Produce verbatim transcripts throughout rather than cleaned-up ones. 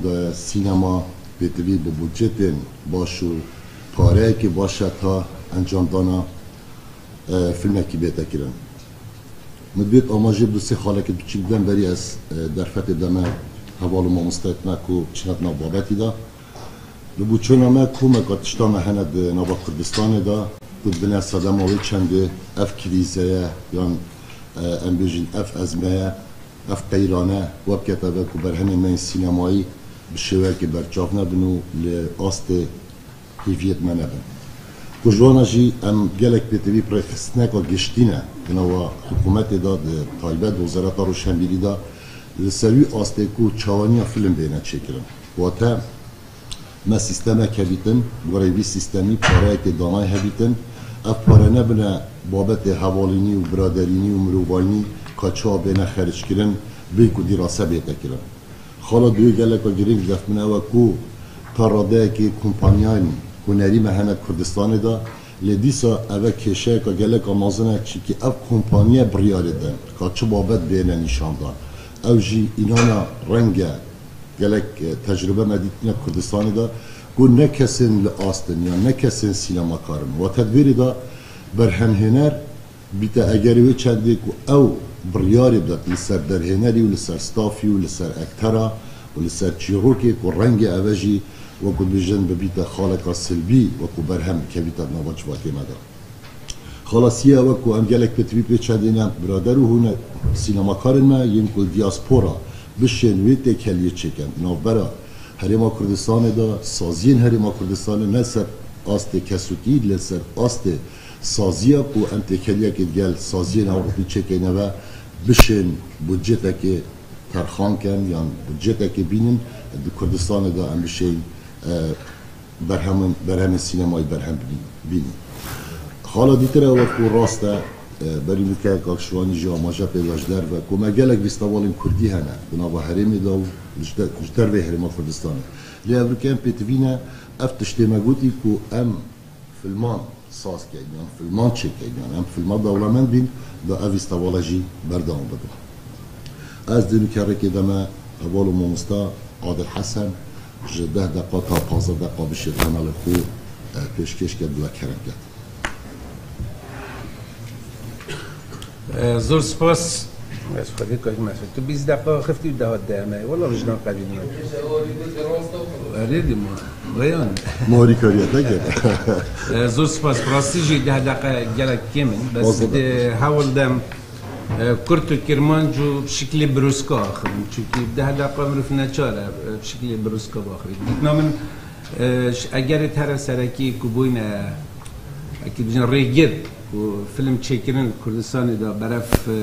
De sînema pêtivî bi budcetên baş û pareyekê baş heta encamdana, e, filmekî bête kirin. Min divêt amajê bi du sê xalekê biçîk bidem, berî ez, e, derfetê deme heval û mamosteyêt me ku çine di nav babetî de. Li bûçûna me komeka tişta me hene di nava Kurdistanê de, ku dibine sedema wê çendê ev krîze ye, yan, e, em bêjin ev ezme ye, ev qeyrane wekete ve ku berhemên me yên sînemayî bi şêweyekê berçav nebin û li astê hêviyêt me nebin. Ku ji wana jî em gelek pêtivî bi rêxistineka giştî ne di nava hikûmetê de, di taybet di Wezareta Rewşenbîrî de, li ser wî astê ku çawaniya film bêne çêkirin. Wate me sîstemek hebîtin, goreyî vî sîstemî pareyekê danayê hebîtin, ev pare nebine babetê hevalînî û biraderînî û mirovayînî ka çawa bêne xerickirin, bê ku dîrase bête kirin. Xala duyê geleka girîng def min ew e ku ta radeyekê kompanyayên hunerî me hene Kurdistanê de, lê dîsa ev e kêşeyeka geleka mezin e, çimkî ev kompaniye biryarê din ka çi babet bêne nîşandan. Ew jî înana reng e, gelek, e, tecrube me dîtine Kurdistanê de ku ne kesên li ast in yan ne kesên sînemakar in. Wate di vêrê de berhemhêner bîte egerê wê çendê ku ew biryarê bidet li ser derhênerî û li ser stafî û li ser ektera û li ser çîrokê ku rengê ev e jî, wekû dibêjin, bibîte xaleka silbî, wekû berhem bikevîte di nava civakê me de. Xalasiya ew e ku em gelek pêtivî pê çendê ne birader û hûn e sînemakarên me yên ku li diaspora bişên wê têkeliyê çêkin di navbera Herêma Kurdistanê de, saziyên Herêma Kurdistanê ne li ser astê kesûtî, li ser astê saziya ku em têkeliyekê digel saziyên Ewropî çêkeyne ve bişên budcetekê terxan ken yan budcetekê bînin, di Kurdistanê de em bişên, e, berhemên, berhemên sînemayî berhem bînin, bînin. Xala dîtir e wekû rast e, e, berî min kek Akşiwanî jî amaje pê da ji derve ku me gelek fîstevalên kurdî hene di nava herêmê de û ji de-, ji dervê Herêma Kurdistanê. Lê ev rike em pêtivî ne, ev tiştê me gotî ku em filman saz keyn, yan filman çêkeyn, yan em filma dewlemend bîn, da ev fîstevala jî berdewam bibin. Ez dê nûke rêkê deme heval û mamosta Adil Hesen, ji deh deqa ta pazdeh deqa bişêt kanalê xwe, e, pêşkêş ket, bila kerem ket. E, zor spas. Ez xwedê kak Mesut. Tu bîst deqa xifti û dehat de me. Wala wijdan qebîl me. Erê dî ma. Veyan. Ma harîkariya te kir. E, zor spas. Rastî jî deh deqa gelek kêm in. Bes Fazla di deqa. Hewl dem, e, kurt û kirmanc û bi şiklê brûska axivim. Çunkî deh deqa mirov neçare, e, bi şiklê brûska baxivî. Dîtina min, e, ji egerê tere serekî ku bûyne, e, ekî bijin rêgir ku film çêkirin Kurdistanê de berev, e,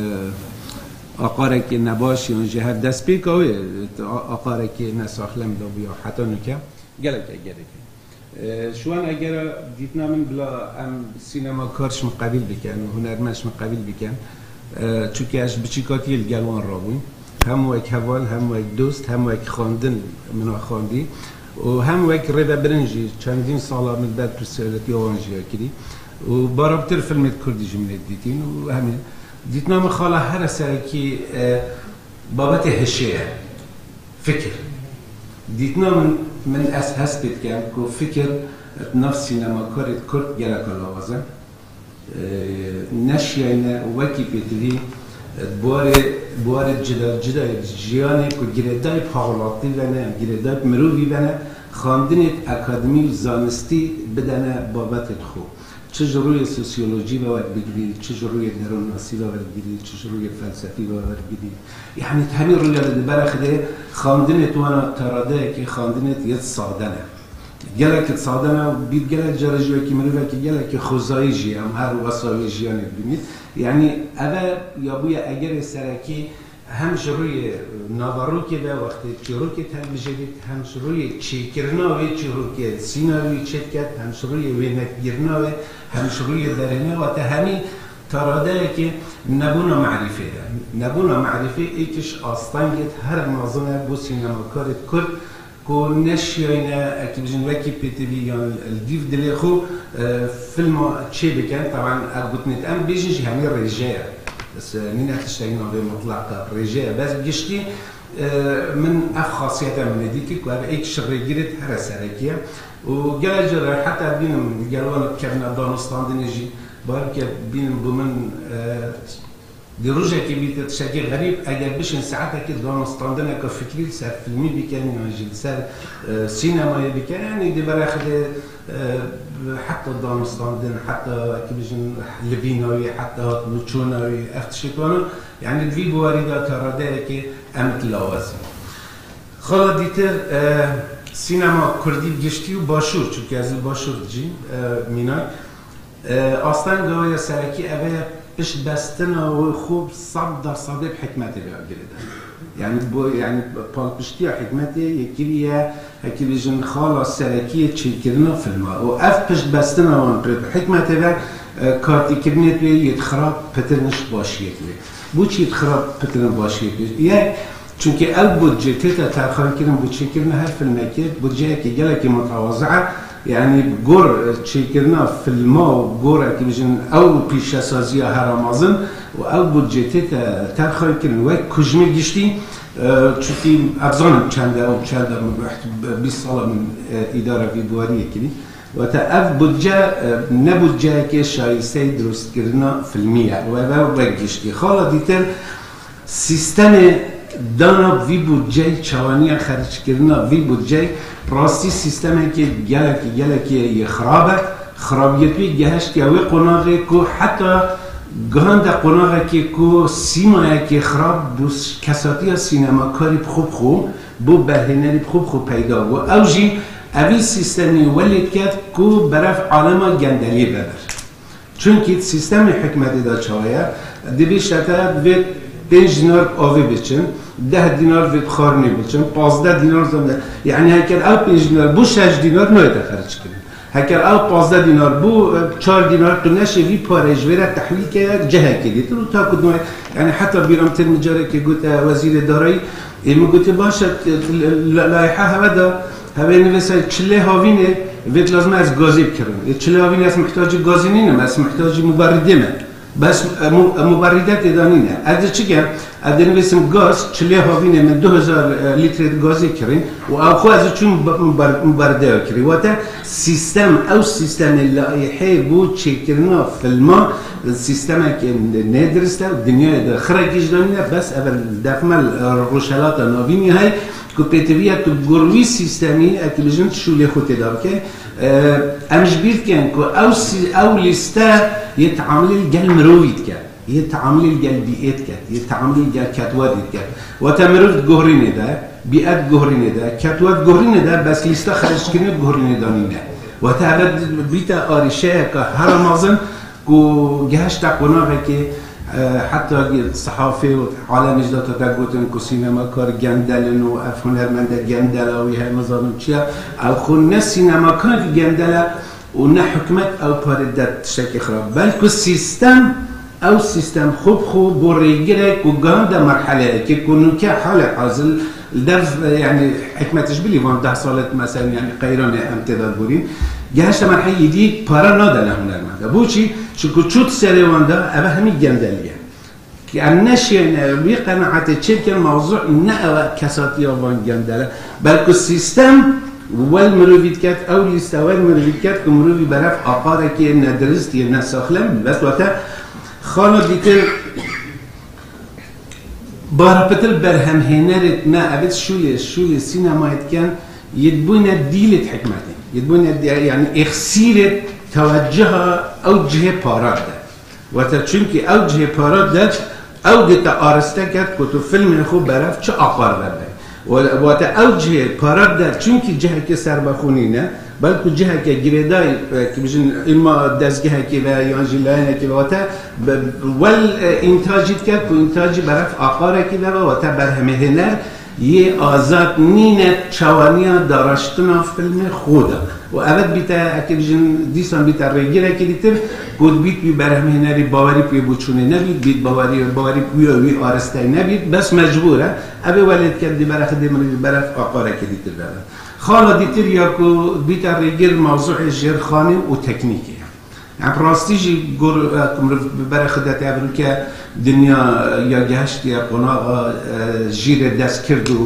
aqarekê nebaş yan ji her destpêka wê, e, a-, aqarekê nesaxlem de bûya heta nûke. Gelek egerek e. E, ji wan egera dîtina min bila em sînemakar ji min qebîl bikin, hunermend ji min qebîl bikin. E, çunke ez ji biçîkatiyê li gel wan rabûm. Hem wek heval, hem wek dost, hem wek xwendin min a xwendî. Û hem wek rêvebirin jî çendîn sala min ber pirsiyaretiya wan jî ya kirî. Û barabtir filmê kurdî jî min ê dîtîn û hemî dîtina min xala here serekî, e, babetê hişê ye. Fikir. Dîtina min, min ez hespê dikem ku fikir di nav sînemakarê kurd geleka lawaz e. E, neşiyayne wekî pêtivî, e, buarê, buarê cida cida yê jiyanê ku girêdayî paxlatî vene, girêdayî mirovî vene, xandinê akademî û zanistî bidene babetê xwe. Çi ji rûyê sosyolojî ve wek bigirî, çi ji rûyê derûnnasî ve wek bigirî, çi ji rûyê felsefî ve wek bigirî. Yanî hemî rûya li bera Xwedê xandinê tu wana taradeyekê xandinê tu yê sade ne. Gelek sade ne û bîr gelek cara jî wekî mirovekî gelekî xwezayî jî em her wesa wê jiyanê dibînît. Yanî ev e ya bûye egerê serekî hem ji rûyê naverokê ve wextê çîrokê telbijêrît, hem ji rûyê çêkirina wê çîrokê sînaryoyê çêdiket, hem ji rûyê wênekgirina wê, hem ji rûyê derhêna wate hemî taradeyekê nebûna merîfê ye. Nebûna merîfê êkiş astengêt her mezin e bo sînemakarêt kurd, ku neşiyayne, ekî bijin wekî pêtivî yan li dîv dilê xwe, e, filma çê bikin. Taban ev gotinê em bêjin jî hemî rêje ye. Bes, e, nîne tiştekî navê mutlaq e, rêje ye. Bes giştî, E, min ev xasiyete min ê dîtî ku ev êk ji rêgirêt here serekî ye. Û gelek cara heta bînim gel wan dikevine danûstandinê jî, balke bînim bo min, e, di rojekê bîte tiştekî xerîb, eger bişên saetekê danûstandineke fikrî li ser filmî bikin yan jî li ser, e, sînemayê bikin, yanî di berê xwe de, e, heta danûstandin, heta, ki bijin, livîna wî, heta hatibûçûna wî, ev tiştê wana, yanî di vî biwarî de ta radeyekê em di lawaz in. Xala dîtir, e, sînema kurdî giştî û başûr, çunke ez li başûr dijîm, e, mînak, e, astengê wê ya serekî ev e, piştbestina wê xwe sed dersedê bi hikmetê ve girêdayî. Yanî bo, yanî palpiştiya hikmetê yê kiriye, hekî bijin, xala serekî yê çêkirina filma. Û ev piştbestina wan pê bi hikmetê ve, e, kartîkirinê wê yê dixirab pitir ji başiyê wê. Bo çi dixirab pitir ji başiyê wê? Yek, çunke ew budce tête terxankirin bo çêkirina her filmekê, budceyekê gelekî mutewazî ye. Yanî gor çêkirina filma û gorek bijin ew pîşesaziya here mezin û ew budce tête terxankirin wek kujmê giştî, e, çunkî ez zanim çend e û çend e, min bîst sala min, e, îdara vî biwariyê kirî. Wate ev budce, e, ne budceyekê şayisteyê dirustkirina filmî ye. Û ev e wek giştî. Xala dîtir, sîstemê dana vî budceyê, çawaniya xerckirina vî budceyê, rastî sîstemekê gelekî, gelekî yê xirab e. Xirabiyetî gehiştiye wê qonaxê ku heta gihande qonaxekê ku sîmayekê xirab bo kesatiya sînemakarî bi xwe bi xwe, bo berhênerî bi xwe bi xwe peyda bû. Ew jî evî sîstemî welê diket ku berev alema gendeliyê veber. Çunkî sîstemê hikmetê de çawa ye? Divê şete vê pênc dînar avê biçin, deh dînar vê xwarinê biçin, pazdeh dînar zam-, yanî heker ew pênc dînar bû şeş dînar nayête xerckirin. Heker ew pazdeh dînar bû, e, çar dînar tu neşê vî pareyê ji vê re tehwîl ke cihekê dîtir û ta ku nayê, yanî heta bîra min tê min carekê gote wezîrê darayî, ê min gotê baş e, e, la-, layiha heve de, hevê nivîse çilê havînê, vêt lazim e ez gazê bikirim. Ê çilê havînê ez mihtacî gazê nînim, ez mihtacî muberridê me. Bes, e, mu-, e, muberride tê de nîne. Ez dê çi kem? Ez dê nivîsim gaz, çilê havînê min du hezar, e, litre gazê kirî û ew xwe ez çûm muber-, muberrideya kirî. Wate sîstem, ew sîstemê layihê bo çêkirina filma, sîstemeke nedurist e û dinyayê de xirekî ji de nîne. Bes ev deqmel, e, Rojhelata Navînî hey ku pêtiviya tu gor wî sîstemî, ez dibêjim, şûlê xwe tê de bike. E, em ji bîr dikin ku ew sî-, ew lîste yê teamilê li gel mirovî dike, yê teamilê li gel bîê dike, yê teamilê li gel ketwedê dike. Wate mirov di guhrînê de, bîe di guhrînê de, ketwe di guhrînê de, bes lîsta xerckirinê di guhrînê de nîne. Wate eve bîte arîşeyeke here mezin ku gehişte qonaxekê, e, heta sehafê û alemê jî de hate gotin ku sînemakar gendel in û ev hunermende gendela wî heye, nizanim çi ye. Ew xwe ne sînemakar gendel e û ne hikûmet ew parê de tiştekî xirab. Belku sîstem, ew sîstem xwe bi xwe bo rêgirek ku gihande merheleyekê ku nûke halê hazir li dev, e, yanî hikûmet ji bilî van deh sal e, mesela, yanî qeyranê em tê de borîn, gehişte merheleyê dî para nadene hunermende. Bo çi? Çunku çû di serê wan de, eve hemî gendelî ye. Em neşiyêne wî qenaetê çêbikin, mewzû ne ew e kesatiya van gendel e. Belku sîstem wel mirovî diket, ew lîste wel mirovî diket ku mirovî berev aqarekê nedurist yê nesaxlem bes wate xana dîtir. Bara pitir berhemhênerêt me evêt şûlê, şûlê sînemayê dikin, yê dibûne dîlêt hikmetê. Yê dibûne dî-, yanî êxsîrêt tewecuha ew cihê parat de. Wate çunkî ew cihê parat de, ew dê te ariste ket ku tu filmê xwe berev çi aqar ve be. Wate ew cihê parat de çunkî cihekê serbexwe nîne, belku ciheke girêdayî, e, ki bijin îma dezgehekê ve yan jî layenekê ve, wate be-, wel, e, întacî dike ku întacî berev aqarekî ve ve, wate berhemhêner yê azad nîne çawaniya daraştina filmê xwe de. Û eve dibîte, eke bijin dîsan bîte rêgirekî dîtir, ku dibît wî berhemhênerî bawerî pê boçûnê nebît, bît bawerî, bawerî wî, wî aristey nebît, bes mecbûr e. Eve welê dike dî bere xidê min wî berev aqarekê dîtir ve. Xala dîtir ya ku bîte rêgir mewzûê jêrxanî û teknîkê ye. Em rastî jî gor, e, ku mirov bi berê xwe de tevir ke dinya, e, ya gehiştiye qonaxa, e, jîrê dest kird û,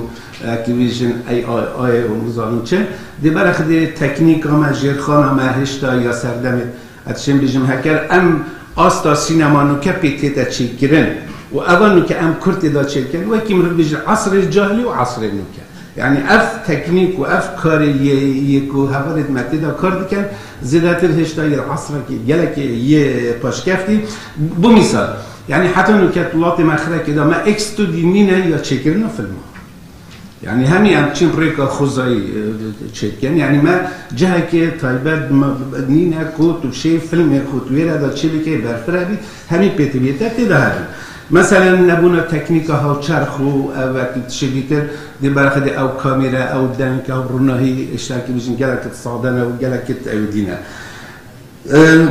e, ki vî jin A I ayê û nizanim çi. Dê berê xwe de teknîka me, jêrxana me hêşta ya serdemê. Ez şên bijim heker em asta sînema nûke pê tête çêkirin û eva nûke em Kurd tê de çêkirin. Wekî mirov bijî esrê cahilî û esrê nûke. Yani ev teknîk û ev karê yê, yê ku hevalêt me tê de kar dikin, zêdetir hêşta yê esrekî gelekî yê paşkeftî. Bo mîsal, yani heta nûke welatê me xirekê de me ek studî nîne ya çêkirina filma. Yani hemî em çin rêka xwezayî, e, çêdikin. Yani me cihekê taybet me nîne ku tu şê filmê xwe tu wê re de çê bikey berfirevî, hemî pêtiviyete tê de hebin. Meselen nebûna teknîka hawçerx û ev wekî tişê dîtir, dê berxedê ew kamera, ew deng, ew runahî, îşte ki bijin gelek sade ne û gelek ew dîne. Em,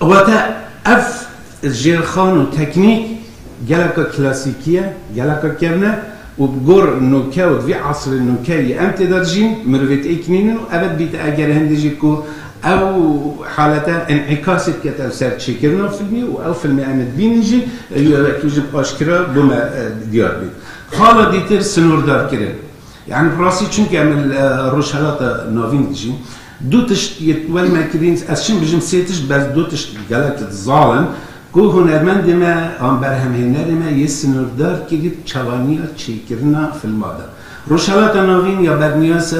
wate ev jêrxan û teknîk geleka klasîkî ye, geleka kevne û bi gor nûke û di vî esrê nûke yê em tê de dijîn, mirovêt êk nînin û ev dibîte eger hindê jî ku ew halete enîkasê dikete ew ser çêkirina filmî û ew filmê em ê dibînin jî, e, wekî jî aşkira bo me, e, diyar bît. Xala dîtir sinûrdarkirin. Yani bi rastî çunke em li, e, Rojhelata Navîn dijîn. Du tişt yê wek me kirîn, ez çin bijim sê tişt, bes du tişt gelek zal in, ku hunermendê me an berhemhênerê me yê sinûrdar kirî çawaniya çêkirina filma de. Rojhelata Navîn ya berniyase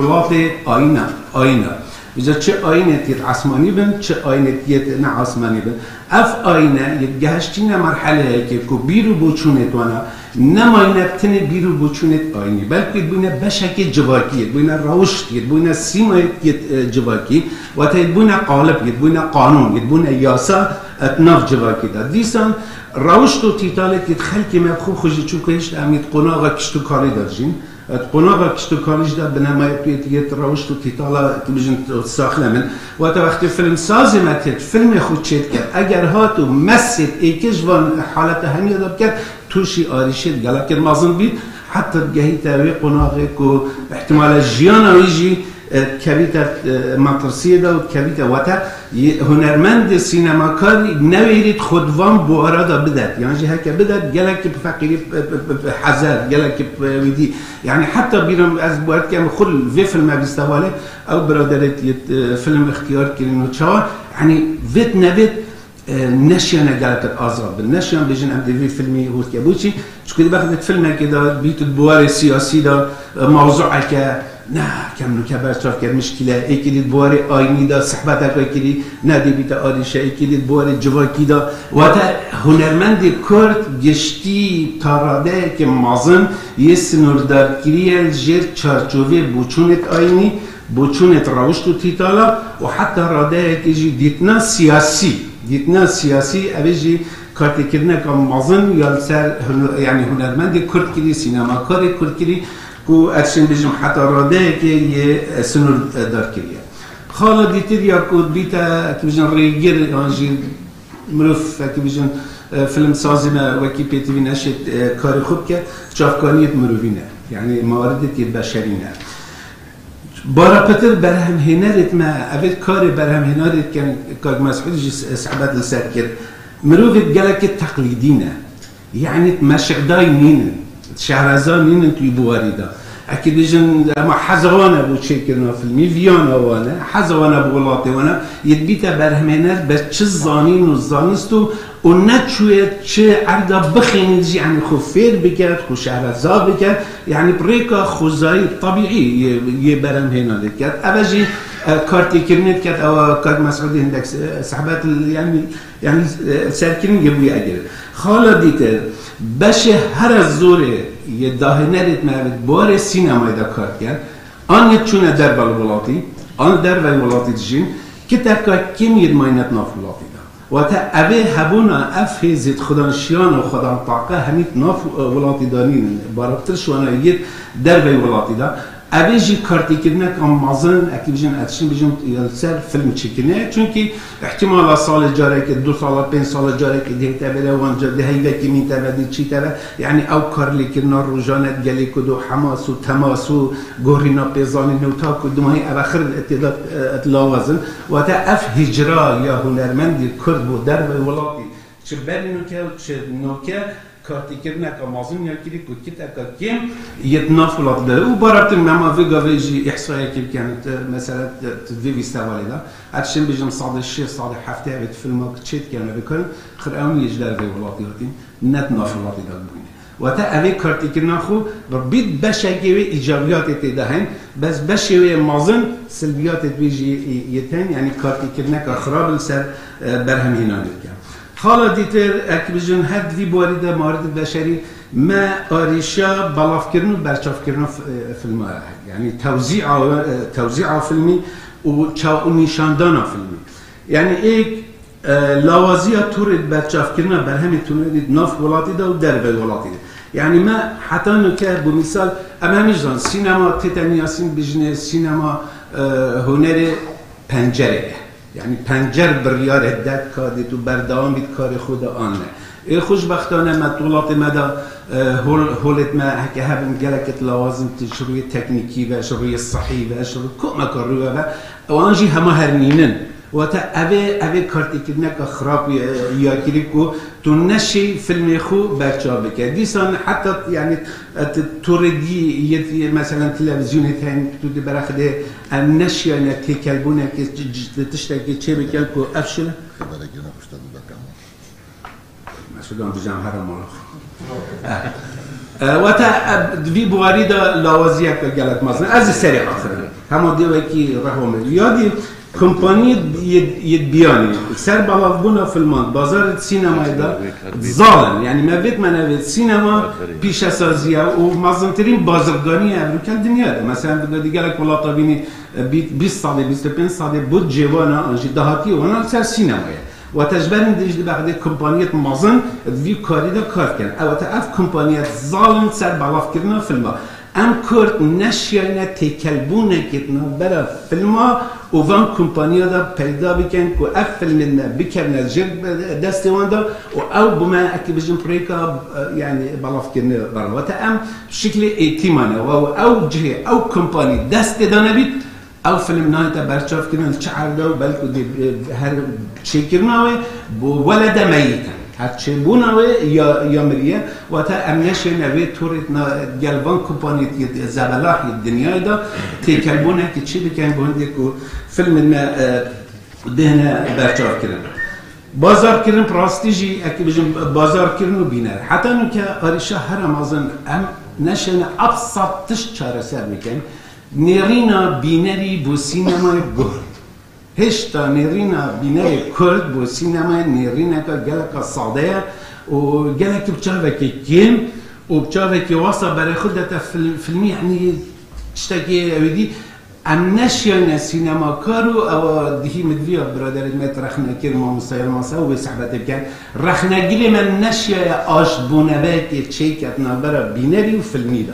welatê ayîna, ayîna. Îca çi ayînê yêt esmanî bin, çi ayînê yêt ne esmanî bin. Ev ayîne yê gehiştîne merheleyekê ku bîr û boçûnêt wana nemayîne tenê bîr û boçûnêt ayînî, belkî yêt bûne beşekê civakî, yêt bûne rewişt, yêt bûne sîmayêt yêt, e, civakî, wate yêt bûne qalib, yêt bûne qanûn, yêt bûne yasa, e, di nav civakî de. Dîsan rewişt û tîtalêt yêt xelkê me xwe xwe jî çûke hişt em yêt qonaxa kişt û kalî de dijîn. Di qonaxa kişt û kalî jî de binemayê tu yêt, yêt rewişt û tîtala tu bijin saxlem in. Wate wextê filmsazê me têt filmê xwe çêdiket, eger hat û mesêt êkê ji van haleta hemiya de biket, tûşî arîşêt gelekê mezin bît, heta digehîte wê qonaxê ku îhtîmale jiyana wî jî, e, dikevîte, e, metirsiyê de û dikevîte wate. Yê hunermendê sînemakarî newêrît xwe di van buwara de bidet. Yan jî heke bidet, gelekî bi feqîrî, bi, bi, bi, bi hezer, gelekî bi wî dî. Yani heta bîra min ez bi we dikim, xwe li vê filme bîst hevalê, ew biraderêt yêt, e, film îxtiyar kirin û çawa, yani vêt nevêt, e, neşiyane gelekit azad bin. Neşiyan bêjin em dê vê filmî hûrke. Bo çi? Çunke di bexdê filmekê de bît di buwarê siyasî de, e, mewzûeke, ne, kem nûke berçav kir, mişkîle, êkî dî di buwarê ayînî de sihbeteke kirî, ne dê bîte arîşe, êkî dî di buwarê civakî de. Wate hunermendê Kurd giştî ta radeyeke mezin yê sinûrdarkirî ye li jêr çarçovê boçûnêt ayînî, boçûnêt rewişt û tîtala û heta radeyekê jî dîtina siyasî. Dîtina siyasî, ev ê jî kartêkirineka mezin ya li ser hunu-, yani hunermendê Kurd kirî, sînemakarê Kurd kirî, ku ez şên bijim heta radeyekê yê, e, sinûrdarkirî ye. Xala dîtir ya ku dibîte, tu bijin rêgir, yan jî mirov, tu bijin, e, filmsazê me wekî pêtivî neşêt, e, karê xwe bike, çavkaniyêt mirovî ne. Yani mawaridêt yê beşerî ne. Bara pitir berhemhênerêt me, evê karê berhemhênerêt ken, Kak Mesûd jî s-, sehbet li ser kir. Mirovêt gelekê teqlîdî ne. Yani meşiqdayî nînin. Şehreza nînin tu yî buwarî de. Eke dijin ema heza wan e bo çêkirina filmî, viyana wan e, heza wan e bo welatê wan e, yê dibîte berhemhêner ber çi zanîn û zanist û û neçûye çi erda bixênît jî, yanî xwe fêr biket, xwe şehreza biket, yanî bi rêka xwezayî tebîî yê, yê berhemhênanê diket. Ev jî, e, kartêkirinê diket, ew Kak Mesûdê hindek se-, sehbet, yanî, yanî, e, serkirin yê bûye egir. Xala dîtir, beşê here zorê yê dahênerêt me bi warê sînemayê de kar diket, an yê çûne derve li welatî, an derveyê welatî dijîn, kiteka kêm yê dimayîne di nav welatî de. Wate evê hebûna ev hêzêt xwedanşiyan û xwedan taqe hemî di nav, e, welatî de nînin. Baraptir şiwana yêt derveyê welatî de. Evê jî kartîkirineka mezin, ekî bijin, etişin bijin, li ser film çêkirine. Çunkî ihtimala salê carekê, du sala, pênc sala carekê dihête vê de, wan ca di heyvekî mîte ve, di çîte ve. Yanî ew karlêkirina rojane gelê ku do hemas û temas û gorîna pêzanîn û ta ku dimahî eve xir tê de, e, lawaz in. Wate ev hicra ya hunermendî kurd bo dervey welatî, çi berî nûke û çi nûke, kartîkirineka mezin ya kirî ku kiteka kêm yê di nav welatî de. Û baratir mema vê gavê jî îhsayekê bikin, te, mesela, te, te vê vî sevalê de. Etişin bijin sadê şêst, sadê heftê evê di filma ku çê dikene bikirin, xir ew nî ji dervê welatî hatîn, ne di nav welatî de bûyne. Wate evê kartîkirina xwe bi bît beşekê wê îcabiyatê tê de hên, bes beşê wê mezin silbiyatê wê jî yê tên, yanî kartîkirineka xirab li ser, e, berhemhênanê dike. Xala dîtir, ek bijin, her di vî buarî de marid beşerî me arîşa belavkirin û berçavkirina f-, e, filma, yanî tewzîa, e, tewzîa filmî û ça-, û nîşandana filmî. Yanî êk, e, lawaziya torê berçavkirina berhemê hunerî di nav welatî de û dervey welatî de. Yanî me heta nûke, bo mîsal, em hemî jî zan, sînema tê tenê ya sîn bijinê, sînema, e, hunerê pencerê ye. Yanî pencer biryarê ded kadît û berdewam bît karê xwe de an ne. Ê xweşbextane me di welatê me de, e, hol-, holêt me heke hebin gelek et lawazin, ji rûyê teknîkî ve, ji rûyê sihî ve, ji rû komeka rû ve, wan jî hema her nînin. Wate evê, evê kartîkirineka xirab ya, ya kirî ku tu neşî filmê xwe berçav bike. Dîsan heta, yanî, e, tu, tu rêdî yê, yê, meselen, televîzyonê tên, tu dê berexdê, em neşiyane têkelbûnekê, c-, c-, tiştekê çê bikin ku ev şile. Xeberekî nexweş te bibe kema. Mesûdan bijam here mala xwe. E, e, wate, e, di vî buarî de lawaziyeke gelek mezin. Ez ê serê axirim. Hema dê wekî rehwa me. Yadî kompaniyê yê, yê biyanî ser belavbûna filman, bazarê sînemayê de zal in. Yanî me vêt me nevêt sînema pîşesaziya û mezintirîn bazirganiya evroke dinya de. Mesela, di gelek welata bînî, e, bî-, bîst salê, bîst û pênc salê budcê wana an jî dahatiyê wana li ser sînemayê. Wate ji ber hindê jî di bexdê kompaniyet mezin di vî karî de kar dikin. Ew, wate ev kompaniyet zal in ser belavkirina filma. Em Kurd neşiyayne têkelbûnekê di navbera filma û van kompaniya de peyda bikin ku ev filmên me bikevne jêr destê wan de û ew bi me, ekî bijin, pirêka, e, yanî belavkirinê bera. Wate em şiklê êtîmane û ew cihê ew kompanî dest tê de nebît, ew film nayête berçavkirin li çi erde û belku dê, e, her çêkirina wê bo welede meyît in. Her çêbûna wê ya, ya miriye, wate em neşêne wê torê na gel van kompanî yê zebelah yê dinyayê de têkelbûnekî çi bikin, guhindê ku filmên me, e, bêhne berçavkirin. Bazarkirin, bi rastî jî, ekî bijim, bazarkirin û bîner. Heta nûke arîşa here mezin, em neşêne ebsat tişt çareser bikin. Nêrîna bînerî bo sînemayê guh. Hêşta nêrîna bînerê Kurd bo sînemayê nêrîneka geleka sade ye û gelekî bi çavekê kêm û bi çavekê wasa berê xwe dete fil-, filmî, yanî tiştekî ewêdî. Em neşiyayne sînemakar û ewa dihî min viya biraderê me rexne kir, mamosta Yilmaz, ew wê sehbetê bikin. Rexnegirê me neşiyaye aştbûneveyekê çêket navbera bînerî û filmî de.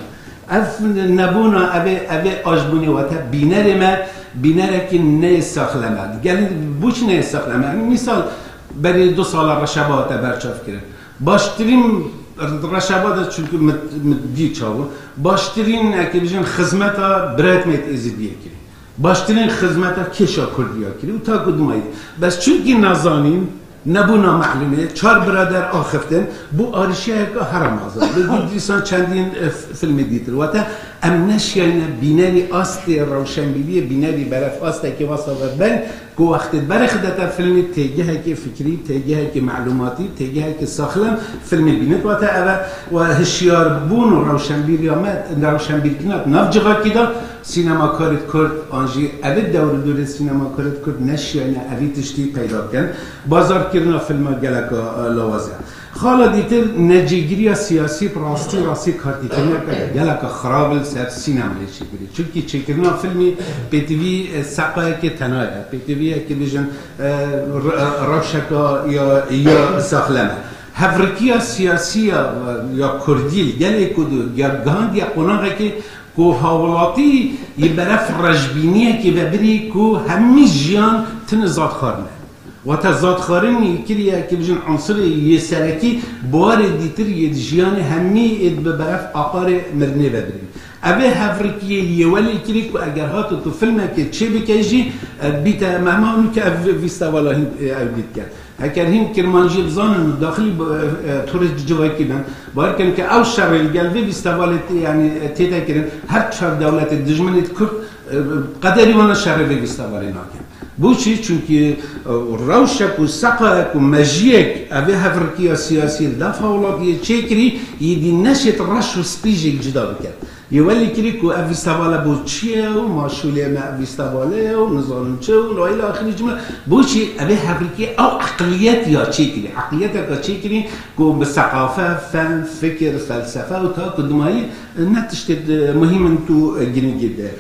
Ev nebûna, evê, evê aşbûnê wate bînerê me, bînerekî neyê saxlem e. Gelî bo çi neyê saxlem e? Mîsal, berî du sala Reşeba hate berçavkirin. Baştirîn Reşeba de, çunku min, min dî çawa. Baştirîn, eke bijin, xizmeta birayet me yê Êzidiyê kirî. Baştirîn xizmeta kêşa Kurdiya kirî û ta ku dimayî. Bes çunkî nezanîn, nebûna mehlûmê, çar birader axiftin, bû arîşeyeke herem mezin. Li dî dîsan çendîn, e, f-, filmê dîtir. Wate em neşiyayne bînerî astê rewşenbîriyê, bînerî beref astekê wasa ve ben, ku wextê berê xidete filmê têgihekê fikrî, têgihekê mehlûmatî, têgihekê saxlem filmê bînit. Wate eve we hişyarbûn û rewşenbîriya me, rewşenbîrkirina di nav civakî de, sînemakarê Kurd an jî evê dewr û dûrê sînemakarê Kurd neşiyayne evî tiştî peyda bikin. Bazarkirina filma geleka, e, lawaz e. Xala dîtir necêgiriya siyasî bi rastî rastî kartîkirineke geleka xirab li ser sînemayê çêkirî. Çunkî çêkirina filmî pêtivî, e, seqayekê tena ye. Pêtivî yekê bijin, e, re-, rewşeka ya, ya saxlem e. Hevrikiya siyasî ya, ya Kurdî li gelê ku di ge-, gihandiye qonaxekê Ku hawlatî yê beref rejbîniyekê vebirî ku hemî jiyan tine zadxarine. Wate zadxarin yê kiriye, ki bijin, unsirê yê serekî, buwarê dîtir yê di jiyanê hemî ê dibe beref aqarê mirinê vebirî. Evê hevrikiyê yê welê kirî ku eger hato tu filmekê çê bikey jî, e, bîte mehman û ke ev fîstevala hîn, e, ew dît ke. Heker hîn kirmancî bizanin û daxilî, e, e, torê civakî bin, bar kin ke ew şerê li gel vê fîstevalê tê, yanî, e, tête kirin, her çar dewletê dijminê kurd, e, qederî wana şerê vê fîstevalê nakin. Bo çi? Çunkî, e, rewşek û seqayek û mejiyek evê hevrikiya siyasî li nav hawlatiyê çêkirî, yê dî neşêt reş û spî jêk cida biket. Yê welê kirî ku ev fîsteval e bo çi ye û ma şûlê me ev fîstevalê ye û nizanim çi û la îla axirî cimle. Bo çi? Evê hevrikî ew eqliyet ya çêkirî. Eqliyeteka çêkirî ku bi seqafe, fen, fikir, felsefe û ta ku dimayî ne tiştê, e, muhîm in tu, e, girîngî de.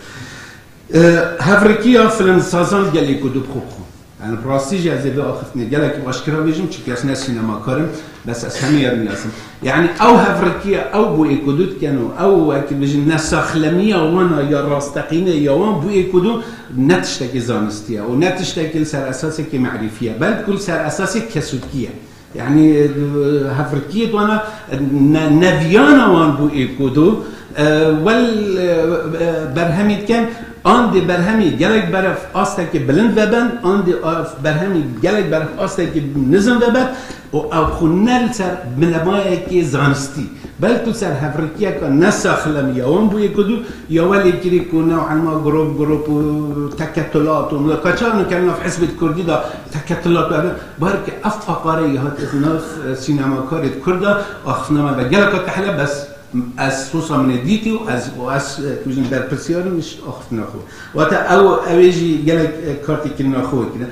E, hevrikiya filmsazan gelê ku du bi xwe bi xwe. Yani, bi rastî jî ez ê vê axiftinê gelekî aşkera bêjim, çunke ez ne sînemakar im, bes ez hemû yer nîyasim. Yani, ew hevrikiye, ew bûyê ku du dikin û ew, wekî bijin, nesaxlemiya wana ya rasteqînê ya wan bûyê ku du ne tiştekî zanistî ye û ne tiştekî li ser esasekî merîfî ye, belkû li ser esasê kesûkî ye. Yani, e, hevrikiyê wana, e, ne-, neviyana wan bûyê ku du, e, wel, e, e, berhemî dikin, an dê berhemî gelek beref astekî bilind veben, an dê af-, berhemî gelek beref astekî nizm vebet û ew xwe ne li ser binemayekê zanistî, belkû li ser hevrikiyeka nesaxlem ya wan bûyê ku du, ya welê kirî ku new'an ma grûp grûp û teketulat û kaçan û kel nav hizbê kurdî de teketulat û Bar ke ev aqare yê hatiye di nav, e, sînemakarê di Kurda, axiftina me ve geleka tehle, bes ez sosa min ê dîtî û ez, û ez, e, tu jin berpirsiyar im ji axiftina xwe. Wate ew, ew ê jî gelek, e, kartê kirina xwe kire.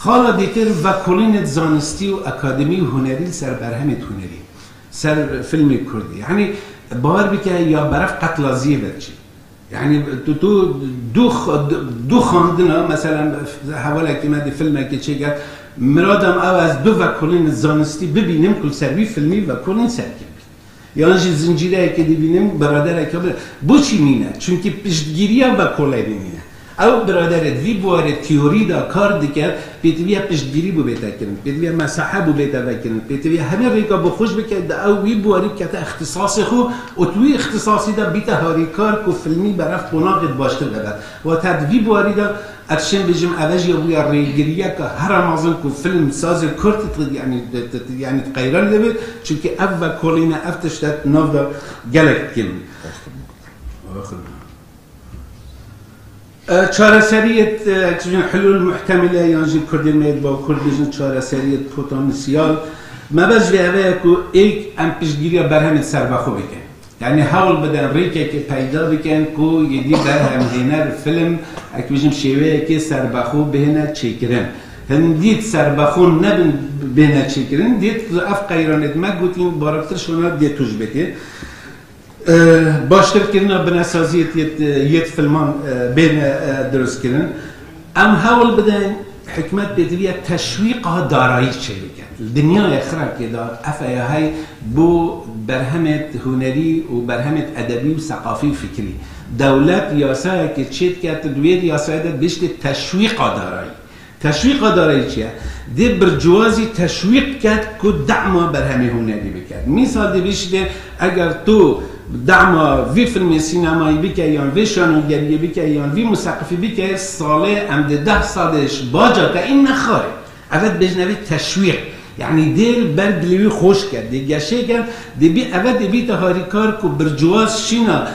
Xala dîtir vekolînê di zanistî û akademî û hunerî li ser berhemê di hunerî, ser filmê kurdî. Yanî, bar bike ya beref qetlaziyê ve diçî. Yani, tu, tu du x-, du xandina, mesela, hevalekî me dî filmekê çêkir, mirada min ew ez du vekolên zanistî bibînim ku li ser wî filmî vekolên serkevî. Yan jî zincîreyekê dibînim, biradereke bi. Boçî nîne? Çunkî piştgiriya vekolerî nîne. Ew biraderê di vî buarê teorî de kar dike, pêtiviya piştgirî bû bête kirin, pêtiviya mesahe bû bête vekirin, pêtiviya hemî rêka bixweş bike, di ew wî buarî bikete îxtisasê xwe û di wî îxtisasî de bîte harîkar ku filmî beref qonaxê di baştir vebe. Wate di vî buarî de ez şên bêjim, eve jî bûye rêgiriyeke here mezin ku film sazê kurd, yanî, yanî qeyran de be, çunkî ev vekolîne, ev tişt e di nav de gelek dikin. E, çareseriyê, e, çi jin hulûl muhtemile yan jî kurdê me yê Bakur dibêjin çareseriyê potansiyal. Mebest vê eve ye ku êk em piştgiriya berhemên serbexwe bikin. Yanî hewl bidin rêkekê peyda bikin ku yê dî berhemhêner film, ek bêjim şêweyekê serbexwe bihêne çêkirin. Hindî serbexwe nebin bihêne çêkirin, dê ev qeyranê me gotîn, bariktir şona dê tûj bike. E, baştirkirina binesaziyê yêt, yêt filman, e, bêne, e, dirustkirin. Em hewl bidin hikûmet pêdiviya teşwîqa darayî çêbike. Li dinyaya xirakê de ev heye hey bo berhemêt hunerî û berhemêt edebî û seqafî û fikrî. Dewlet yasayekê çêdike, tu di wê yasayê de dibêjitê teşwîqa darayî. Teşwîqa darayî çi ye? Dê birciwazî teşwîq ket ku dema berhemê hunerî biket. Mîsal dê bişîne, eger tu dema vî filmê sînemayî bike yan vê şanogeriyê bike yan vî museqifî bike, salê em dê deh sedê ji baca te înne xarê. Eve dibêjin evê teşwîq. Yanî dê li ber dilê wî xweş ke, dê geşê ke, dê bî, eve dê bîte harîkar ku birciwaz şîna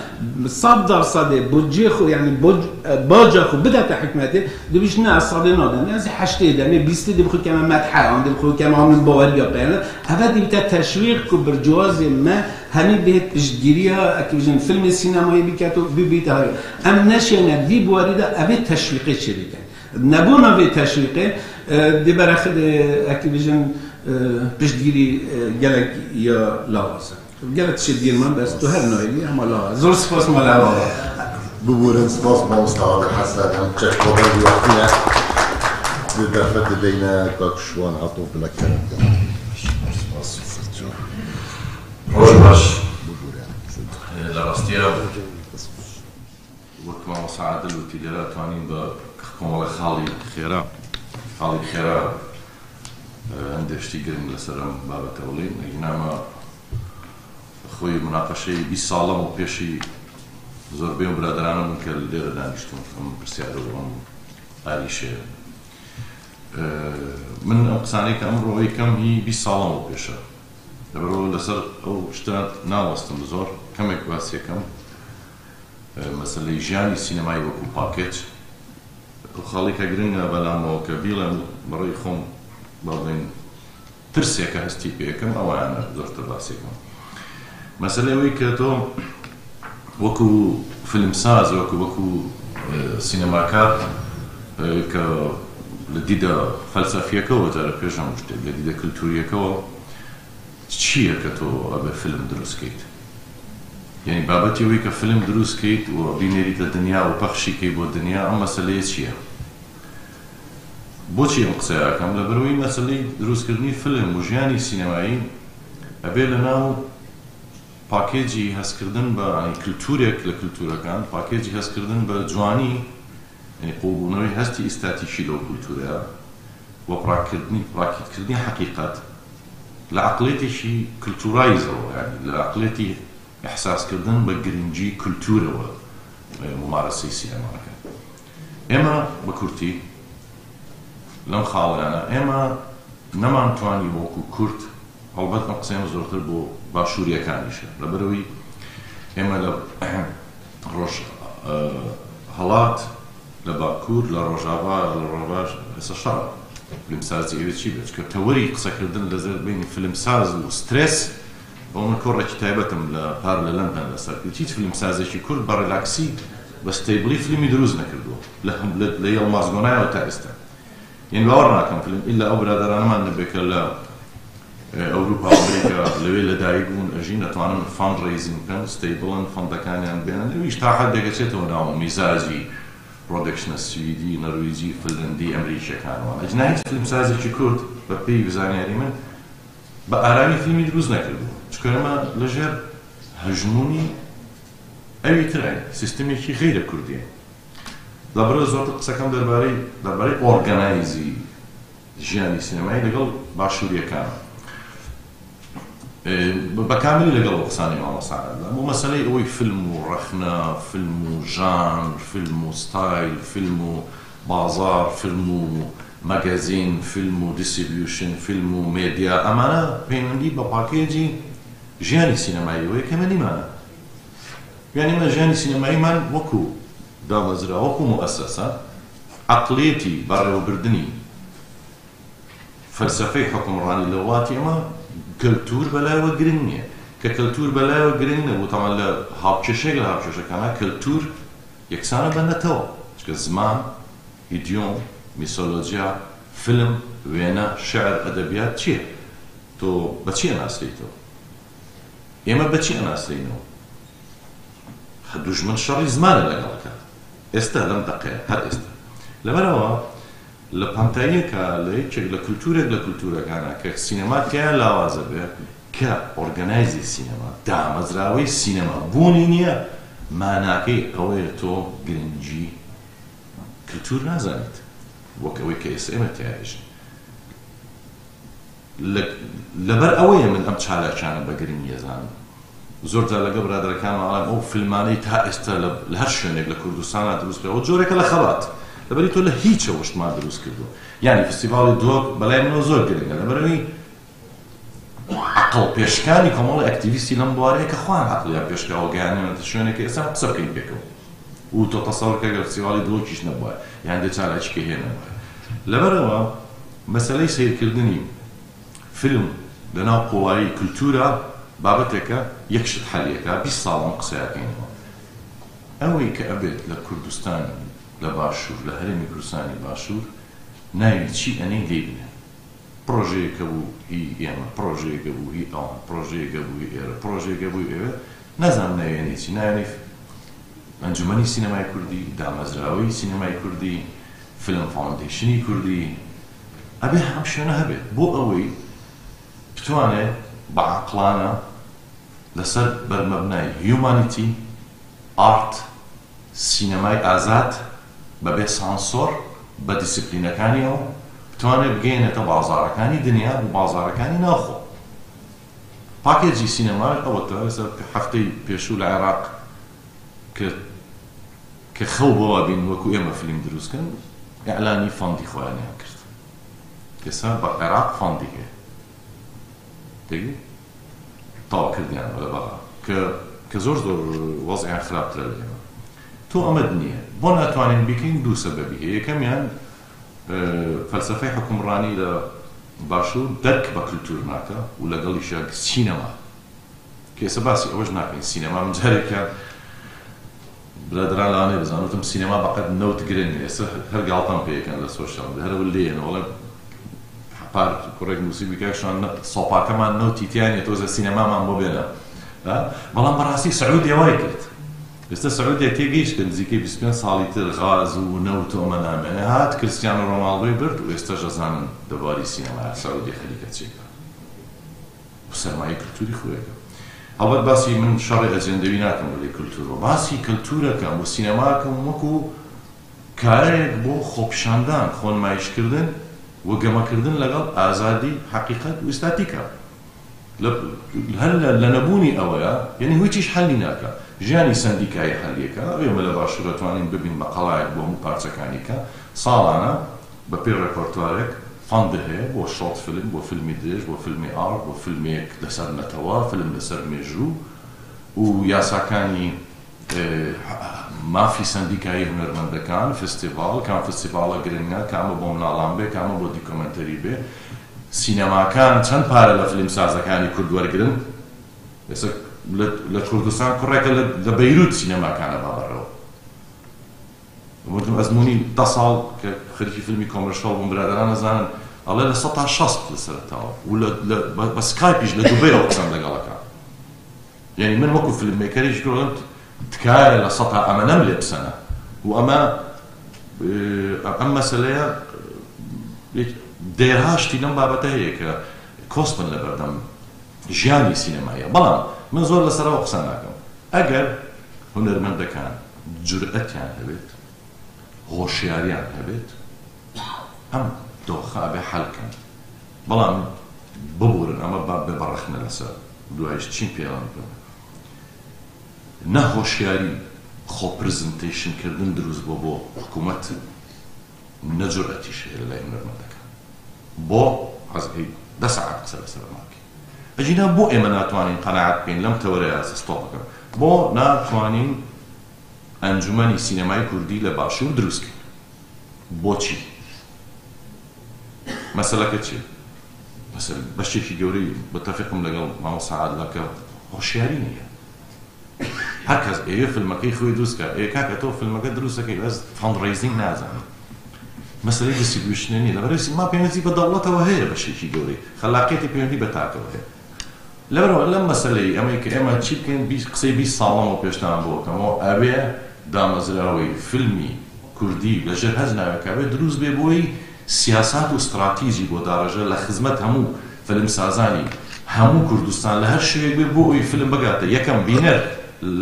sed dersedê budcê xwe, yanî bo-, baca xwe bidete hikûmetê, dibêjin ne, ez sedê nadim, ez ê heştê dem, ê bîstê dê bi xwe keme methe, an dê bi xwe keme min baweriya peyane. Eve dê bîte teşwîq ku birciwazê me hemî bihêt piştgiriya, ek bêjin, filmê sînemayê biket û bibîte harî. Em neşêne vî buwarî de evê teşwîqê çêbikin. Nebûna vê teşwîqê, e, dê berexidê, ekî bijin, e, piştgirî, e, gelek ya lawaz e. Gelek tiştê dîr man, bes tu her nayî, hema lawaz. Zor spas mala hevala. Bibûrin, spas mamosta Abdulhesen, em çek xwe ber wextî ye. Dê derfetê deyne kak Şiwan Etof, bila kerem kene. Spas. Roj baş. Bibûrin. E, li rastiya Adil û Tîlera twanîn bi komela xalî xêra, xalî xêra, e, hindê tiştî giring li ser em babete bilîn. Îna me xwî munaqeşeyê bîst salan û pêşî zorbê û biraderana min ke li dêre danîştûn, em pirsiyar û em arîşê. E, min ew qisanê ke emro ê kem hî bîst salan û pêşe. Li ber li ser ew tişta nawestim zor, kemek basê kem. E, meseleyê jiyanî sînemayî wekû pakêc. Ew xalîka giring e, belam o ke bîlem berî xwim babên tirsê ke hestî pê kem, ew hene zor te basê kem. Meseleyê wî ke to wekû filmsaz, wekû, wekû, e, sînemakar, e, ke li dîda felsefiyeke we, cara pêş em tiştê, li dîda kultûriyeke we, çi ye ke to ebe film dirust keit? Yanî babetê wî ke film dirust keit û bînerîte dinya û pexşî key bo dinya, em meseleyê çi ye? Boçî em qisey akem? Li ber wî meseleyê dirustkirinî film û jiyanî sînemayî ebe li nav pakêcî hezkirdin bi, yanî kultûrek li kultûrekan, pakêcî hezkirdin bi ciwanî, yanî qulbûnewê hestî îstatîkî li kultûreya, we pirakkirdinî, pirakîtkirdinî heqîqet, li eqlêtêkî kultûrayî zor, yanî li eqlêtî îhsaskirdin bi giringî kultûre we, e, mumareseyê sînema dikin. Ême bi kurtî, lem xawirane, ême neman twanî wekû Kurd, helbet em qiseyên zortir bo başûriyekanî şe. Li ber wî ême li roj, e, helat, li Bakur, li Rojava, li Rojava esa şer e. Filmsazî êvê çi be? Çike tewerî qisekirdin li ser beynî filmsaz û stres, bo min korekî taybet im li par li London li ser kir. Hiç filmsazekî Kurd bi relaksî, bi stablî filmî dirûst nekirdo. Li, li, li Yilmaz Gunay û ta êsta. Yên bawer nakim film, îlla ew biraderane me nebe ke li, e, Ewropa, Amerîka, li wê li dayik bûn, e, jî netwanin fundraising bikin, stable in, fondekaniyan bênin. Ew îş ta heddeke çêto nav mîzajî production Swîdî, Norwêcî, Finlandî, Emerîkekan wan. Ecna hiç filmsazekî Kurd, bi pey bi zanyarî min, bi aramî filmî dirûst nekiribû. Çikare me li jêr hejmûnî ewî tira ye, sîstemekî xeyre Kurdî ye. Li ber zor qiseka me derbarê, derbarê organayzî jiyanî sînemayî legel başûriyekan e. E, bi, bi kamilî legel qisanê mamosta Adil. Bo meseleyê ewî film û rexne, film û janr, film û style, film û bazar, film û magazîn, film û distribution, film û medya, emane peywendî bi pakêcî jiyanî sînemayî wê keme nîmane. Yanî me jiyanî sînemayî man wekû damezra, wekû muessesa, eqliyetî, berêvebirdinî felsefeyê hukimranî li welatê me, kultûr belaya we giring niye. Ke kultûr belaya we giring nebû, teman li hawkêşeyek li hawkêşekana kultûr yeksan e bi netewa. Çike ziman, îdyom, mîsolojiya, film, wêne, şiir, edebiyat çi ye? To bi çi ye nasî to? Ême bi çi enaseyno? Dujmin şerî ziman e legelke. Êste, lem deqe, her êste. Li ber ewa, li pantayiyeka, li yekek, li kulturek, li kulturekana, ke sînema ke ya lawaze be, ke organayzê sînema, damezrawê sînema, bûnî niye, manakê ew ê to giringî kultur nazanît. Wek ew ê ke êste ême teyayê jî. Li, li ber ew ê min em çalakiyane bi giringî zanin. Zor car li gel biraderekan me alim ew filmanê ta êsta li, li her şwênek li Kurdistana dirûst kir. Ew coreke li xebat. Li berî to li hîç ew hişt ma dirûst kirdo. Yanî festîvalê Dok belayê min ew zor giring e. Li ber wî eqilpêşkanî komela aktîvîstî lem biwarê ke xwe em eqliya pêşka ew gehanîne te şwêneke êsta em qise bikeyn pêk ew. Û to tesewir ke eger festîvalê Dok îş nebûye, yan dê çalakîkê hê nebûye. Li ber ewa meseleyê seyrkirdinî film di nav qolayî kultura babeteke yek şit heliyeke, bîst sal em qiseya keyn. Ew ê ke ebêt li Kurdistanî, li Başûr, li Herêmê Kurdistanî Başûr, nayê çî enê lê bine. Projeyeke bû hî ême, projeyeke bû hî ewan, projeyeke bû hî êre, projeyeke bû hî êve. Nezam nayê enê çî, nayê enê Encûmenî Sînemayê Kurdî, Damezrawî Sînemayê Kurdî, Film Foundationî Kurdî, ebê hem şûne hebe. Bo ew ê bitwane bi eqlane li ser bermebnayê humanity, art, سینەمای ئازاد بەبێ سانسۆر بە دیسیپلینەکانی ئەو بتوانێت بگەیەنێتە بازارەکانی دنیا و بازارەکانی ناوخۆ. پاکێجی سینەمای ئەوە تا ئێستا هەفتەی پێشوو لە عێراق کە کە خەو بەوە بین وەکو ئێمە فلیم دروستکەن، ئیعلانی فەندی خۆیانیان کرد. ئێستا بە عێراق فەندی هەیە. دەگی؟ تاو کردیان بە بەغا کە کە زۆر زۆر وەزعیان خراپترە لە ئێمە. تۆ ئەمەت نییە. بۆ ناتوانین بیکەین دوو سەبەبی هەیە. یەکەمیان، ئە، فەلسەفەی حکومڕانی لە باشوور دەرک بە کلتور ناکە و لەگەڵیشە سینەما. کە ئێستا باسی ئەوەش ناکەین. سینەما من جارێکیان برادران لەوانەیە بزانوتم سینەما بەقەت نەوت گرنگ نیە. ئێستا هەر گاڵتەم پێ یەکەن لە سۆشیال میدیا. هەر ئەوە لێیەن، وەڵێ پار کوڕێک نووسی بکە شان نە-، سۆپاکەمان نەوتی تیا نیە، تۆزە سینەمامان بۆ بێنە. ها؟ بەڵام بەڕاستی سعودیە وای کرد. ئێستا سعودیە تێگەیشت کە نزیکەی بیست و پێنج ساڵی تر غاز و نەوت و ئەمە نامێنێ. هات کریستیانۆ ڕۆناڵدۆی برد و ئێستا ژەزانن دەباری سینەما سعودیە خەریکە چێکە. و سەرمایەی کلتوری خۆیەکە. هەڵبەت باسی من شەڕی ئەجێندەوی ناکەم لەلێ کلتورەوە. باسی کلتورەکەم و سینەماکەم وەکو کارەیەک بۆ خۆپیشاندان، خۆنمایشکردن و گەمەکردن لەگەڵ ئازادی، حەقیقەت و ئیستاتیکا. لە، هەر لە، لە نەبوونی ئەوەیە، یعنی هیچیش حەلی ناکە. ژیانی سەندیکایی حەلیەکە. ئێمە لە باشوور دەتوانین ببین بە قەڵایەک بۆ هەموو پارچەکانی کە ساڵانە بە پێی ڕێپەرتوارێک فەند هەیە بۆ شۆرت فیلم، بۆ فیلمی درێژ، بۆ فیلمی ئاڕت، بۆ فیلمێک لەسەر نەتەوە، فیلم لەسەر مێژوو و یاساکانی، ئێ، مافی سەندیکایی هونەرمەندەکان، فستیڤاڵ، کام فستیڤاڵە گرنگە، کامە بۆ مناڵان بێ، کامە بۆ دیکۆمنتەری بێ. سینەماکان چەند پارە لە فیلم سازەکانی کورد وەرگرن؟ ئێستا لە، لە کوردستان کوڕێکە لە، لە بەیروت سینەماکانە با بەڕێوە. وردم ئەزموونی دە ساڵ کە خەریکی فیلمی کۆمەرشیاڵ بووم، برادەران ئەزانن، ئەڵێ لە سەد تا شەست لە سەرەتاوە. و لە، لە، بە، بە سکایپیش لە دوبەیەوە قسەم لەگەڵەکە. یعنی من وەکو فیلم مێکەریش گوڵم تکایە لە سەد تا ئەمەنەم لێ بسەنە. و ئەمە، ئێ، ئەم مەسەلەیە، ئێ، دێرهاشتی لەم بابەتە هەیە کە کۆسپن لە بەردەم ژیانی سینەماییە. بەڵام من زۆر لەسەرەوە قسە ناکەم. ئەگەر هونەرمەندەکان جورئەتیان هەبێت، هۆشیاریان هەبێت، ئەم دۆخە ئەبێ حەل کەن. بەڵام ببورن، ئەمە با بێ بەڕەخنە لەسەر. دوایش چین پێوان بکەم. نە هۆشیاری خۆ پرزنتەیشن کردن دروست بۆ، بۆ حکوومەت، نە جورئەتیش هەیە لە لای هونەرمەندەکان. بۆ حەزەکەی دە سەعات قسە لەسەر ئەماکەین. ئەجینا بۆ ئێمە ناتوانین قەناعەت بکەین لەم تەوەرەیە، ئەسە ستۆپەکەم، بۆ ناتوانین ئەنجومەنی سینەمای کوردی لە باشوور دروستکەین؟ بۆچی؟ مەسەلەکە چیە؟ مەسەل بەشێکی گەورەی، بەتەفیقم لەگەڵ مامۆستا عادلە کە هۆشیاری نییە. هەر کەس ئەیەوێ فیلمەکەی خۆی دروست کات. ئێ کاکە، تۆ فیلمەکە دروست دەکەی، بەس فەندڕێزینگ نازانی. مەسەلەی دیستریبیوشنە نییە. لەبەرەوەی سینەما پەیوەندی بە دەوڵەتەوە هەیە بە شێکی گەورەی. خەلاقیەتی پەیوەندی بە تاکەوە هەیە. لەبەرەوە لەم مەسەلەی ئەمەی کە ئێمە چی بکەین، بیست، قسەی بیست ساڵەمەوە پێشتان بۆ کەمەوە، ئەوێ دامەزراوەی فیلمی کوردی لە ژێر هەر ناوێکا بێ دروست بێ، بۆی سیاسات و استراتیژی بۆ داڕێژە لە خزمەت هەموو فیلمسازانی هەموو کوردستان لە هەر شوێک بێ، بۆ ئەوی فیلم بگاتە یەکەم بینەر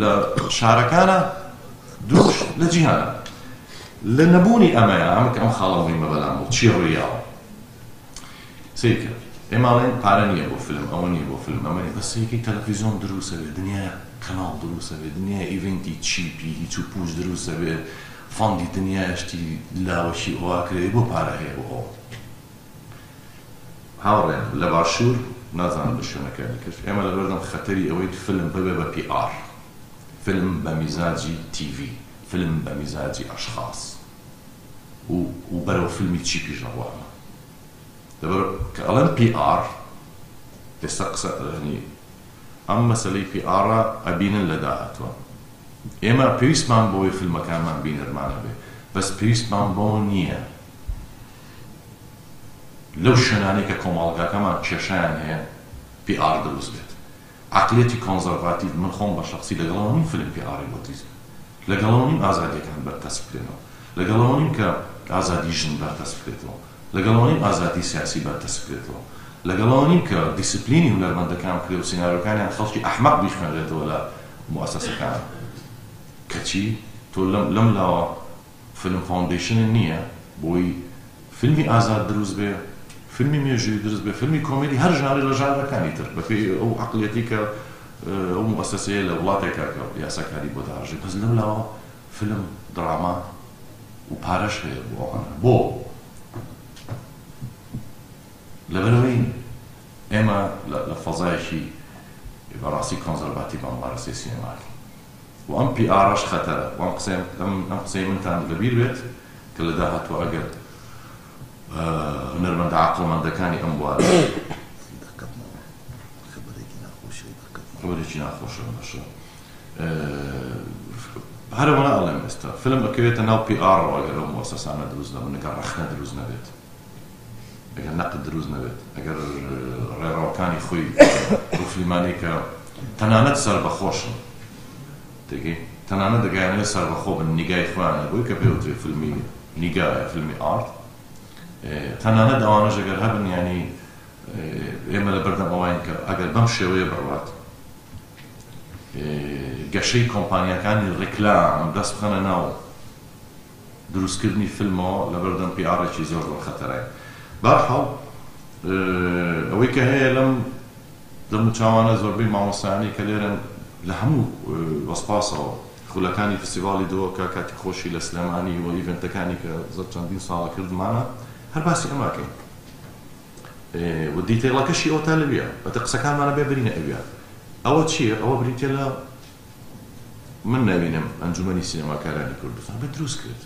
لە شارەکانە، دووش لە جیهانە. لە نەبوونی ئەمەیە، ئەمە کە ئەم خاڵە مهمە بەلام بوو، چی ڕوویاوە؟ سیرکە، ئێماڵێن پارە نییە بۆ فیلم، ئەوە نییە بۆ فیلم، ئەمە نیە. بەس یەکی تەلەڤیزیۆن دروستە بێ، دنیا کەناڵ دروستە بێ، دنیا ئیڤنتی چیپی، هیچ و پوش دروستە بێ، فەندی دنیا شتی لاوەشی ئەوە کرێ، بۆ پارە هەیە بۆ ئەوە. هاوڕێن، لە باشوور، نازانم لە شوێنەکانی تر، ئێمە لە بەردەم خەتەری ئەوەی فیلم ببێ بە پی ئار، فیلم بە میزاجی تیڤی، فیلم بە میزاجی ئەشخاص و، و بەرەو فیلمی چیپیش ئەڕوانە. لەبەر کە ئەڵێن پی ئار، ئێستا قسە، یعنی، ئەم مەسەلەی پی ئارە ئەبینن لە داهاتوە. ئێمە پێویستمان بۆی فیلمەکانمان بینەرمان هەبێ، بەس پێویستمان بۆ نییە لەو شوێنانەی کە کۆمەڵگاکەمان کێشەیان هەیە، پی ئار دروست بێت. عەقلیەتی کۆنزەرڤاتیڤ، من خۆم بە شەخسی لەگەڵەوە نیم فیلم پی ئاری بۆ دروست بێت. لەگەڵەوە نیم ئازادیەکان بەرتەس بکرێنەوە. لەگەڵەوە نیم کە ئازادی ژن بەرتەس بکرێتەوە. لەگەڵەوە نیم ئازادی سیاسی بەرتەس بکرێتەوە. لەگەڵەوە نیم کە دیسپلینی هونەرمەندەکان بکرێ و سیناریۆکانیان خەڵکی ئەحمەق بیخوێنرێتەوە لە موئەسەسەکان. کەچی تۆ لەم لەم لاوە فیلم فاوندەیشنێ نییە بۆی فیلمی ئازاد دروست بێ، فیلمی مێژووی دروست بێ، فیلمی کۆمێدی، هەر ژانری لە ژانرەکانی تر بەپێی ئەو عەقڵیەتی کە ئەو موئەسەسەیە لە وڵاتێکا کە یاساکاری بۆ داڕژێ. بەس لەم لاوە فیلم، دراما و پارەش هەیە بۆ ئەوانە. بۆ؟ لەبەرەوەی ئێمە لە لە فەزایەکی بەڕاستی کۆنزەرڤاتیڤە ممارەسەی سینەماکەین و ئەم پی ئاڕەش خەتەرە و ئەم قسەی ئەم ئەم قسەی منتان لەبیر بێت کە لە داهاتووە ئەگەر هونەرمەندە عەقڵمەندەکانی ئەم بوارە خەبەرێکی ناخۆشە بەشە. هەرەوەنا ئەڵێم ئێستا فلم ئەکەوێتە ناو پی ئاڕەوە ئەگەر ئەو موەسەسانە دروست نەبن، ئەگەر ڕەخنە دروست نەبێت، ئەگەر نەقد دروست نەبێت، ئەگەر ڕێڕەوەکانی خۆی بۆ فیلمانەی کە تەنانەت سەربەخۆشن، تێگەی تەنانەت دەگەیانێت سەربەخۆ بن، نیگای خۆیانە بۆی کە پێوترێ فیلمی نیگایە، فیلمی ئارت. تەنانەت ئەوانەش ئەگەر هەبن، یعنی ئێمە لە بەردەم ئەوەین کە ئەگەر بەم شێوەیە بڕوات، گەشەی کۆمپانیاکانی ڕیکلام دەست بخەنە ناو دروستکردنی فیلمەوە لەبەردەم پی ئاڕێکی زۆر زۆر خەتەرەیە. بەرحاڵ ئەوەی کە هەیە لەم دەم و چاوانە زۆربەی مامۆستایانی کە لێرەن لە هەموو وەسپاسەوە خولەکانی فستیڤالی دۆ کە کاتی خۆشی لە سلێمانی و ئیڤنتەکانی کە زۆر چەندین ساڵە کردمانە هەر باسی ئەماکەین. و دیتەیڵەکەشی ئەوە تا لەویە بەتە قسەکانمانە بێ برینە ئەویە. ئەوە چییە؟ ئەوە بریتە لە من ناوینم ئەنجومەنی سینەماکارانی کوردستان بە دروست کرد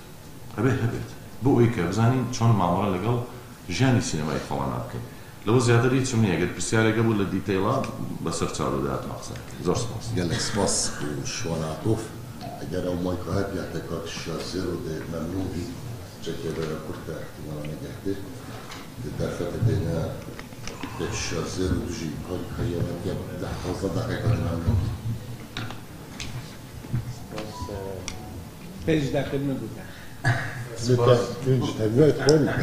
ئەبێ هەبێت بۆ ئەوی کە بزانین چۆن مامەڵە لەگەڵ ژیانی سینەمای خۆمانە بکەین. لەوە زیاتر هیچم نییە، گەر پرسیارێکە بوو لە دیتەیڵا بەسەر چاوەدا هاتمە قسە. زۆر سپاس. گەلێک سپاس. شواناتۆف، ئەگەر ئەو مایکە هەبیاتە کاک شازێر و دێ مەمنون بی. چەکێ بەرە کورتە احتیمالا نەگەهدێ دێ دەرفەتە دێنە پێش شازێر و دژی کاک هەیەوەتیە دە پازدە دەقێکە دێ مەمنون بی. پێش دەکرد من بکە. سپاس. پێنج تەنگای خۆنی.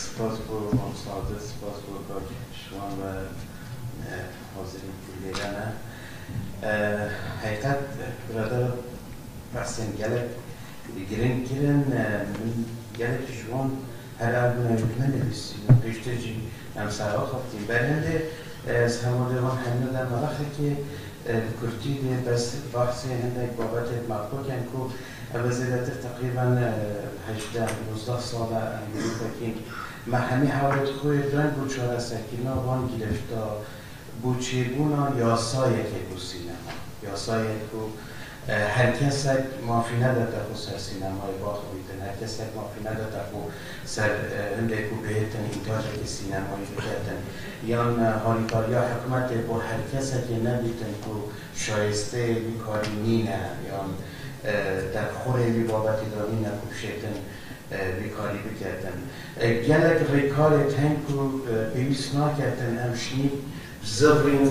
سپاس بۆ مامۆستا عادل، سپاس بۆ کاک شوان و حاضرین کە لێرەنە. حەقیقەت برادەر بەحسێن گەلێک گرنگ کرن، من گەلێکی ji wan her ev bûne min nivîsî min pêştir jî em ser xwe xebitîn. Ber hindê ez hemû lê wan hemû de merexekê Li kurtî dê bes behsê hindek babetêt me bikin ku ev zêdetir teqrîben hejdeh nozdeh sal e em li wir vekîn. Me hemî hewlêt xwe yên reng bo çareserkirina van girifta, bo çêbûna yasayekê bo sînema. Yasayek ku her kesek mafî nedete xwe ser sînemayê baxivîtin, her kesek mafî nedete xwe ser hindek ku bihêtin întacekê sînemayî biketin, yan harîkariya hikûmetê bo her kesekê nedîtin ku şayisteyê vî karî nîne, yan derxorê vî babetî de nîne ku bişêtin vî karî biketin. Gelek rêkarêt hene ku pêwîst naketin em şinî zivrîn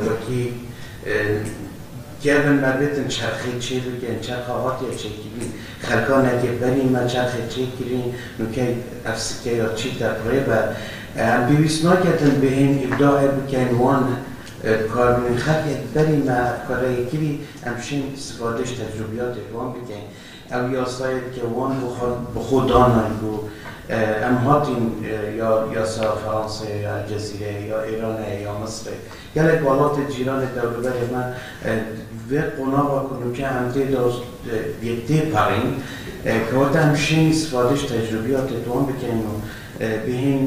wekî kevin me bêtin çerxê çêbikin, çerxa hatiye çêkirîn, xelkanekê berî me çerxê çêkirîn, nûke ev sikeya çîte bi rê be. Em pêwîst naketin bihên îbdaê bikin wan bi kar bînin. Xelkê berî me ev kareyê kirî, em şên îstîfade ji tecrubiyatê wan bikin. Ew yasayê dike wan bi xwe bi xwe danayî ku em hatîn ya yasa Fransayê ya Cezîreyê ya Îranê ya Misirê. Gelek welatê cîranê dewruberê me vê qonaxa ku nûke em tê de tê perîn, kewata em şên îstîfade ji tecrubiyatê wan bikin û bihên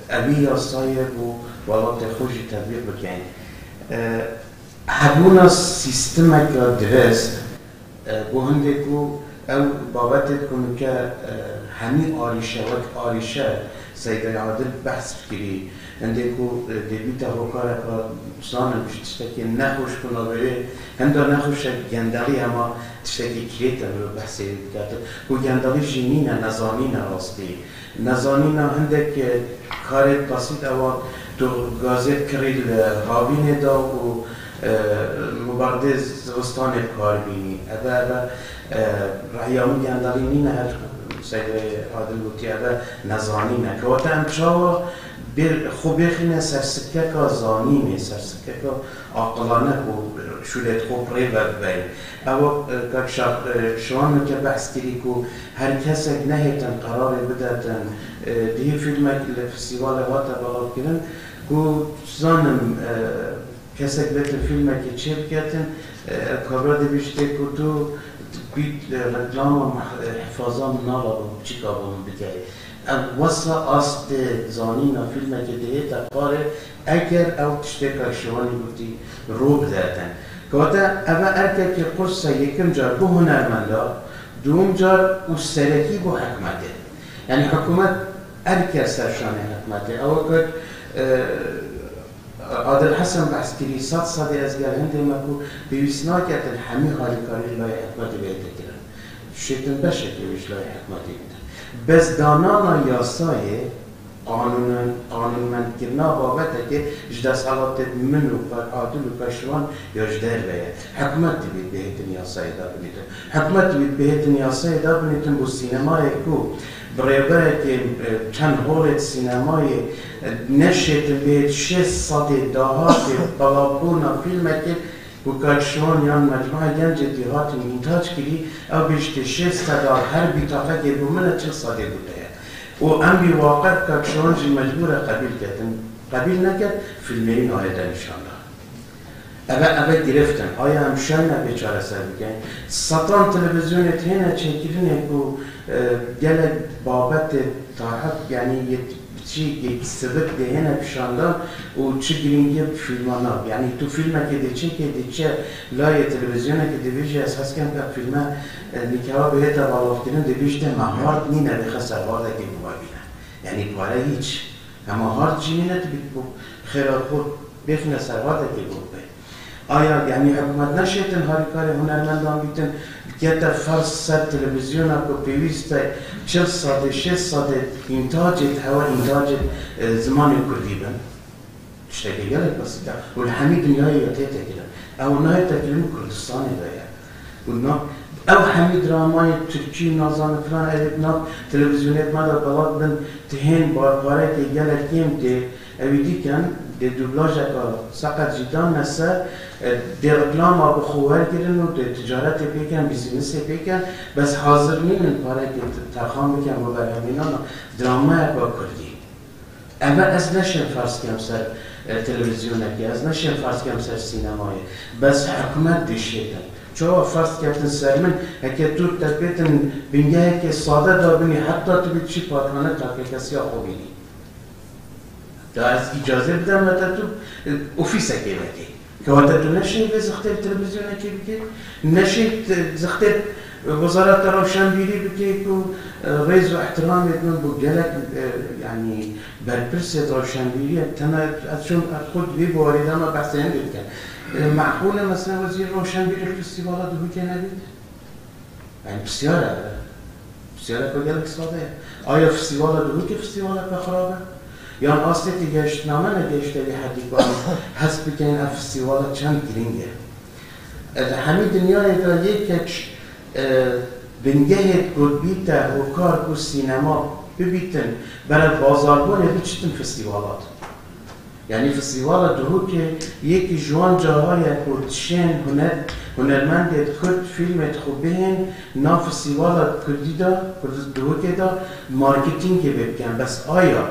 evî yasayê bo welatê xwe jî tetbîq bikin. Hebûna sîstemeke dirist bo hindê ku ew babetê ku nûke hemî arîşe wek arîşe Seydê Adil behs bikirî, hindê ku dê bîte hokareka zanim ji tiştekê nexweş ku navêrê hinda nexweşek gendelî hema tiştekî kirêt e mirov behsê wê dike ku gendelî jî nîne, nezanîn e rastî. Nezanîna hindek karê besît ew a tu gazê kirî li havînê da û muberdê zivistanê bi kar bînî. Eve eve rehiya min gendelî nîne her Seydê Adil gotî eve nezanîn e. Kewata em çawa Bêr-, xwe bêxîne ser sikeka zanînê, ser sikeka aqilane ku şûlê xwe bi rê ve bibeyne. Ew, e, kak Şa-, e, Şiwan weke behs kirî ku her kesek nehêtin qerarê bidetin, e, dihî fîlmek li festîvalê hate belavkirin ku zanim, e, kesek bêtin fîlmekê çêbiketin, e, ev kabra dibîjitê ku tu bît, e, reklama meh-, e, hifaza min nava bo, çîka bo min bikeyê. Ev wesa astê zanîna fîlmekê dihête parê, eger ew tiştê ka Şiwanî gotî rû bidetin. Kewate ev e erkekê qurse yekim car bo hunermenda, dûm car û serekî bo hikûmetê. Yanî hikûmet erke ser şanê hikûmetê. Ew wek, e, Adil Hesen behs kirî, sed sedê ez gel hindê me ku pêwîst nake tu hemî harîkarî li layê hikûmetê bihête kirin. Şêtin beşekê wî ji layê hikûmetê bidin. Bes danana yasayê, qanûnen-, qanûnmendkirina babetekê ji desthilatê min û Ka-, Adil û Kaşiwan ya ji derve ye. Hikûmet divê bihêtin yasayê dabinêtin. Hikûmet divê bihêtin yasayê dabinêtin bo sînemayê ku bi rêverekê, e, çend holê sînemayê, e, neşêtin bê şêst sedê dahatê belavbûna fîlmekê ku Kak Şiwan yan Mecmuaya Gencê tê hatin întac kirî, ew bêjitê şêst seda her bîtaqekê bo min e, çil sedê bûte ye. Û em bî waqe Kak Şiwan jî mecbûr e qebîl ketin. Qebîl neket, fîlmê wî nayête nîşan da. Eve, eve giriftin. Aya em şayne vê çareser bikin? Setan televîzyonê têne çêkirinê ku, e, gelek babetê tarhat, yanî yê çî sivik dihêne pişandan û çi girîngî bi fîlma nab. Yanî tu fîlmekê dê çêkê, dê çe layê televîzyonekê dibêje, ez hez kem ka fîlme, e, nîkewa bihête belavkirin, dibêjite me hard nîne, bêxe serhardekê bû me bîne. Yanî pare hîç. Hema hard jî nîne tu bî bo xêra xwe bêxîne serhardekê bo bibê. Aya, yanî hikûmet neşêtin harîkarê hunermendan bîtin, bikete ferz ser televîzyona ku pêwîst e çil sedê, şêst sedê întacê, hewa întacê, e, zimanê kurdî bin? Tiştekê gelek besît e. Û li hemî dinyayê ya tête kirin. Ew nayête kirin Kurdistanê de ye. Û na-, ew hemî dramayê tirkî û nazanin filan ev ê nav televîzyonê me de belav bin, tihên barparekê gelek kêm tê, ewî dîken, dê dublajeka seqet jî dan me ser, e, dê reklama bi xwe wergirin û dê ticaretê pêken, bîzînisê pêken, bes hazir nînin parekê te-, terxan biken bo berhemênana dramayeka kurdî. Eve ez neşêm ferz kem ser, e, televîzyonekê, ez neşêm ferz kem ser sînemayê. Bes hikûmet dê şêtin. Çawa ferz ketin ser min, heke tu te bêtin bingehekê sade dabinî, heta tu bî çî parkane takekesiya xwe bînî. Da ez îcazê bidem me te tu, e, ofîsekê vekê. Kewate tu neşê vê zixtê televîzyonekê bikê, neşê, e, zixtê, e, Wezareta Rewşenbîrî bikê ku, e, rêz û ihtiramê min bo gelek, e, yanî berpirsê rewşenbîriyê, tene ez çûm ez xwe di vê biwarî de me behsê hindê dikim. E, meqûl e mesela wezîr rewşenbîrî festîvala Duhokê nebît? Yanî pisyar e. Pisyareke gelek sade ye. Aya festîvala Duhokê festîvaleke xirab e? Yan astê têgehiştna me negehişte vê hedî ku em hesp bikin ev festîvala çend girîng e? E, di hemî dinyayê de yê keç, e, bingehê ku dibîte hokar ku sînema bibîtin, berev bazarbûnê biçitin festîvalat. Yanî festîvala Duhokê yekî ji wan caha ye ku dişên huner, hunermendê kurd fîlmê xwe bihên nav festîvala kurdî de, kurd Duhokê de marketingê vê bikin. Bes aya,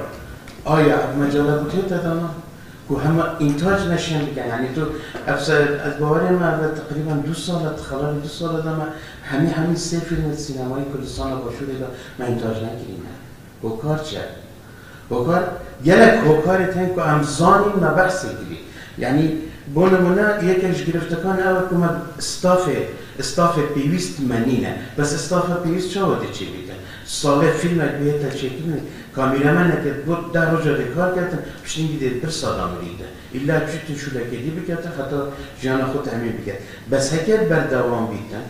aya ev mecala ku tête dana ku hema întac neşên bikin. Yanî tu ev se-, ez bawerê me ev teqrîben du sal e, di xelalê du sal de me hemî, hemî sê fîlmê sînemayê Kurdistana Başûrê de me întac nekirîne. Hokar çi ye? Hokar, gelek hokarê tên ku em zanîn me behsê kirî. Yanî, bo nimûne, yekek ji giriftekan ew e ku me stafê, stafê pêwîst me nîne. Bes stafa pêwîst çawa dê çêbîtin? Salê fîlmek bihête çêkirinê, kamîremeneke bo deh roja dê kar ketin, piştîngî dê pirsa de mirîte. Îlla çûtin şûlekê dî biketin, heta jiyana xwe temîn biket. Bes heke berdewam bîtin,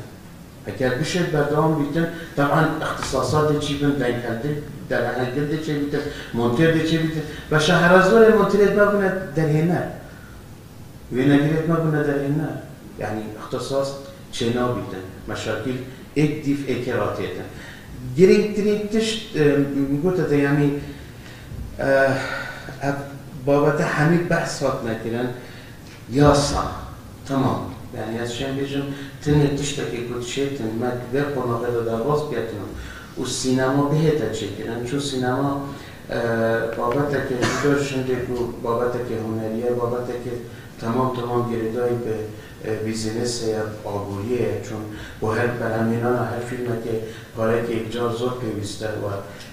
Heger bişêt berdewam bîtin, teban îxtisasat dê çêbin, dengheldir, derhengelgir dê çêbîtin, monter dê çêbîtin. Beşa hera zor ê monterêt me bûne derhêner. Wênegirêt me bûne derhêner. Yanî îxtisas çênabîtin. Meşakîl êk dîv êkê ratêtin. Girîngtirîn tişt, e, min gote de, yanî, e, Ev babete hemî behs hatine kirin. Yasa. Tamam. Yani ez şên bêjim, tenê tiştekê ku dişêtin, me vê qonaxê de derbas biketin û sînema bihête çêkirin. Çun sînema, e, babeteke ji ber şindê ku babeteke hunerî ye, babeteke temam temam girêdayî bi, e, bîzînesê ye, aboriyê ye. Çun bo her berhemhênana her fîlmekê pareke yekcar zor pêwîst e û,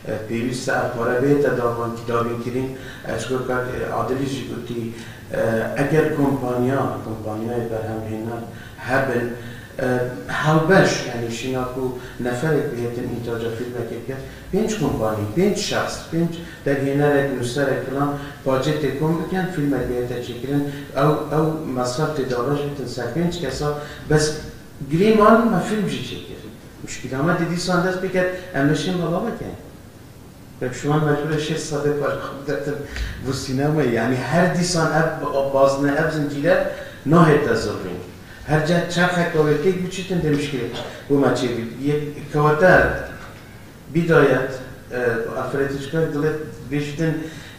e, pêwîst e ev pare bihête davan-, dabînkirîn. E, çikur kak, e, Adilî jî gotî, e, eger kompanya, kompanyayê berhemhênan hebin, e, hewbeş, yanî şîna ku neferek bihêtin întaca fîlmekê bike, pênc kompanî, pênc şexs, pênc derhênerek, nûserek filan, bacetê kom bikin, fîlmek bihête çêkirin, ew, ew mesref tê dabeş bitin ser pênc kesa, bes girê man me fîlm jî çêkir. Muşkîla me dê dîsan dest pê ket, em neşên belav bikin. Bek şiwan mecbûr e şêst sedê para bidetin bo sînemayê. Yanî her dîsan ev bazne, ev zincîre nahête zilvîn. Her ceh çerxeka wê têk biçîtin dê mişkilê bo me çêbî. Yek kewete bidayet, e, Alfred Hitchcock dilê bêjîtin,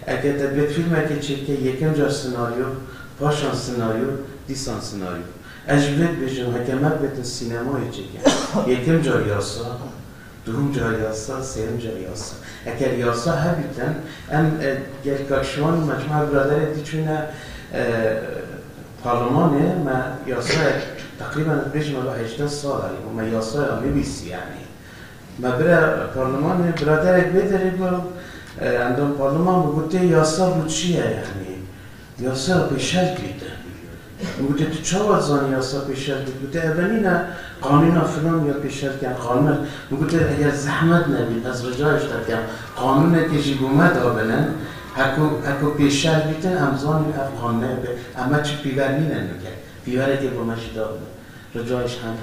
eke te bê fîlmekê çêke, yekem car senaryo, paşan senaryo, dîsan senaryo. Ez ji vê dibêjim, heke me bêtin sînemayê çêke, yekem car yasa, duhum car yasa, sêyem car yasa. Eker yasa hebîtin, em, e, gel Kak Şiwan û Mecmua Biraderê dî çûne, e, parlemanê, me yasayek, teqrîben dibêjim, eva hejdeh sal e, û me yasaya nivîsî, yanî. Me bire parlemanê, biraderek vê derê got, e, endam parleman bû, gotê, yasa bo çi ye, yanî? Yasa pêşel kirîte. Min gotê, tu çawa zanî yasa pêşel kir? Gotê, eve nîne qanûna filan ya pêşel ken, qanûnek. Min gotê, eger zehmet nebît, ez rica ji te dikem, qanûnekê jî bo me dabinin, heko, heko pêşel bîtin, em zanîn ev qanûneyê pê, em me çi pîver nîne nûke. Pîverekê bo me jî dabinin. Rica ji hem,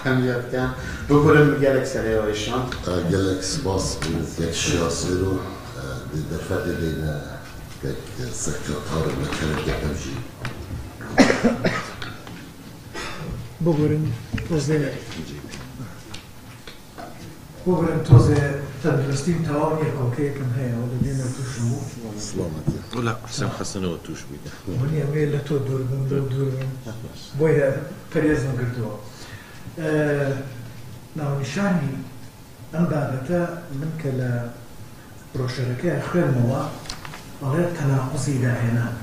hemiya dikem. Biburin min gelek serê we şand. E, gelek spas bo kek Şiya Sêro, e, di derfetê de yine kek Sekretar me kerek ev jî. Biburin tozê, biburin tozê tenduristî tewam yê kokeyek min heye, ew dibîne tûş bû. Selamet. Wela Husên Hesen ew tûş bû. Hûn ê wê li to dûr bin, li dûr bin. Boye perêz min girtiye. E, navnîşanî em babete min ke li broşereke xwênmewa, ئەڵێ تناقضی داهێنان،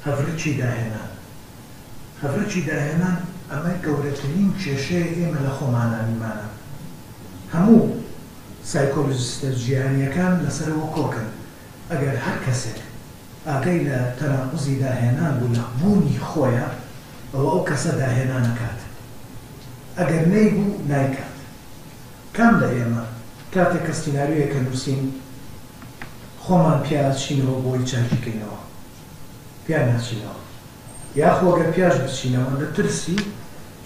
هەڤرچی داهێنان. هەڤرچی داهێنان ئەمە گەورەترین کێشەیە ئێمە لە خۆمانانیمانە. هەموو سایکۆلۆژیستە جیهانیەکان لەسەرەوە کۆکن. ئەگەر هەر کەسێک ئاگای لە تەناقوزی داهێنان بوو، لە بوونی خۆیە، ئەوە ئەو کەسە داهێنان ئەکات. ئەگەر نەیبوو، نایکات. کام لە ئێمە کاتێک کە سیناریۆیەک ئەنووسین، خۆمان پیا ئەچینەوە بۆی چاکی کەینەوە؟ پیا ناچینەوە. یاخۆ گەر پیاش بچینەوە، لە ترسی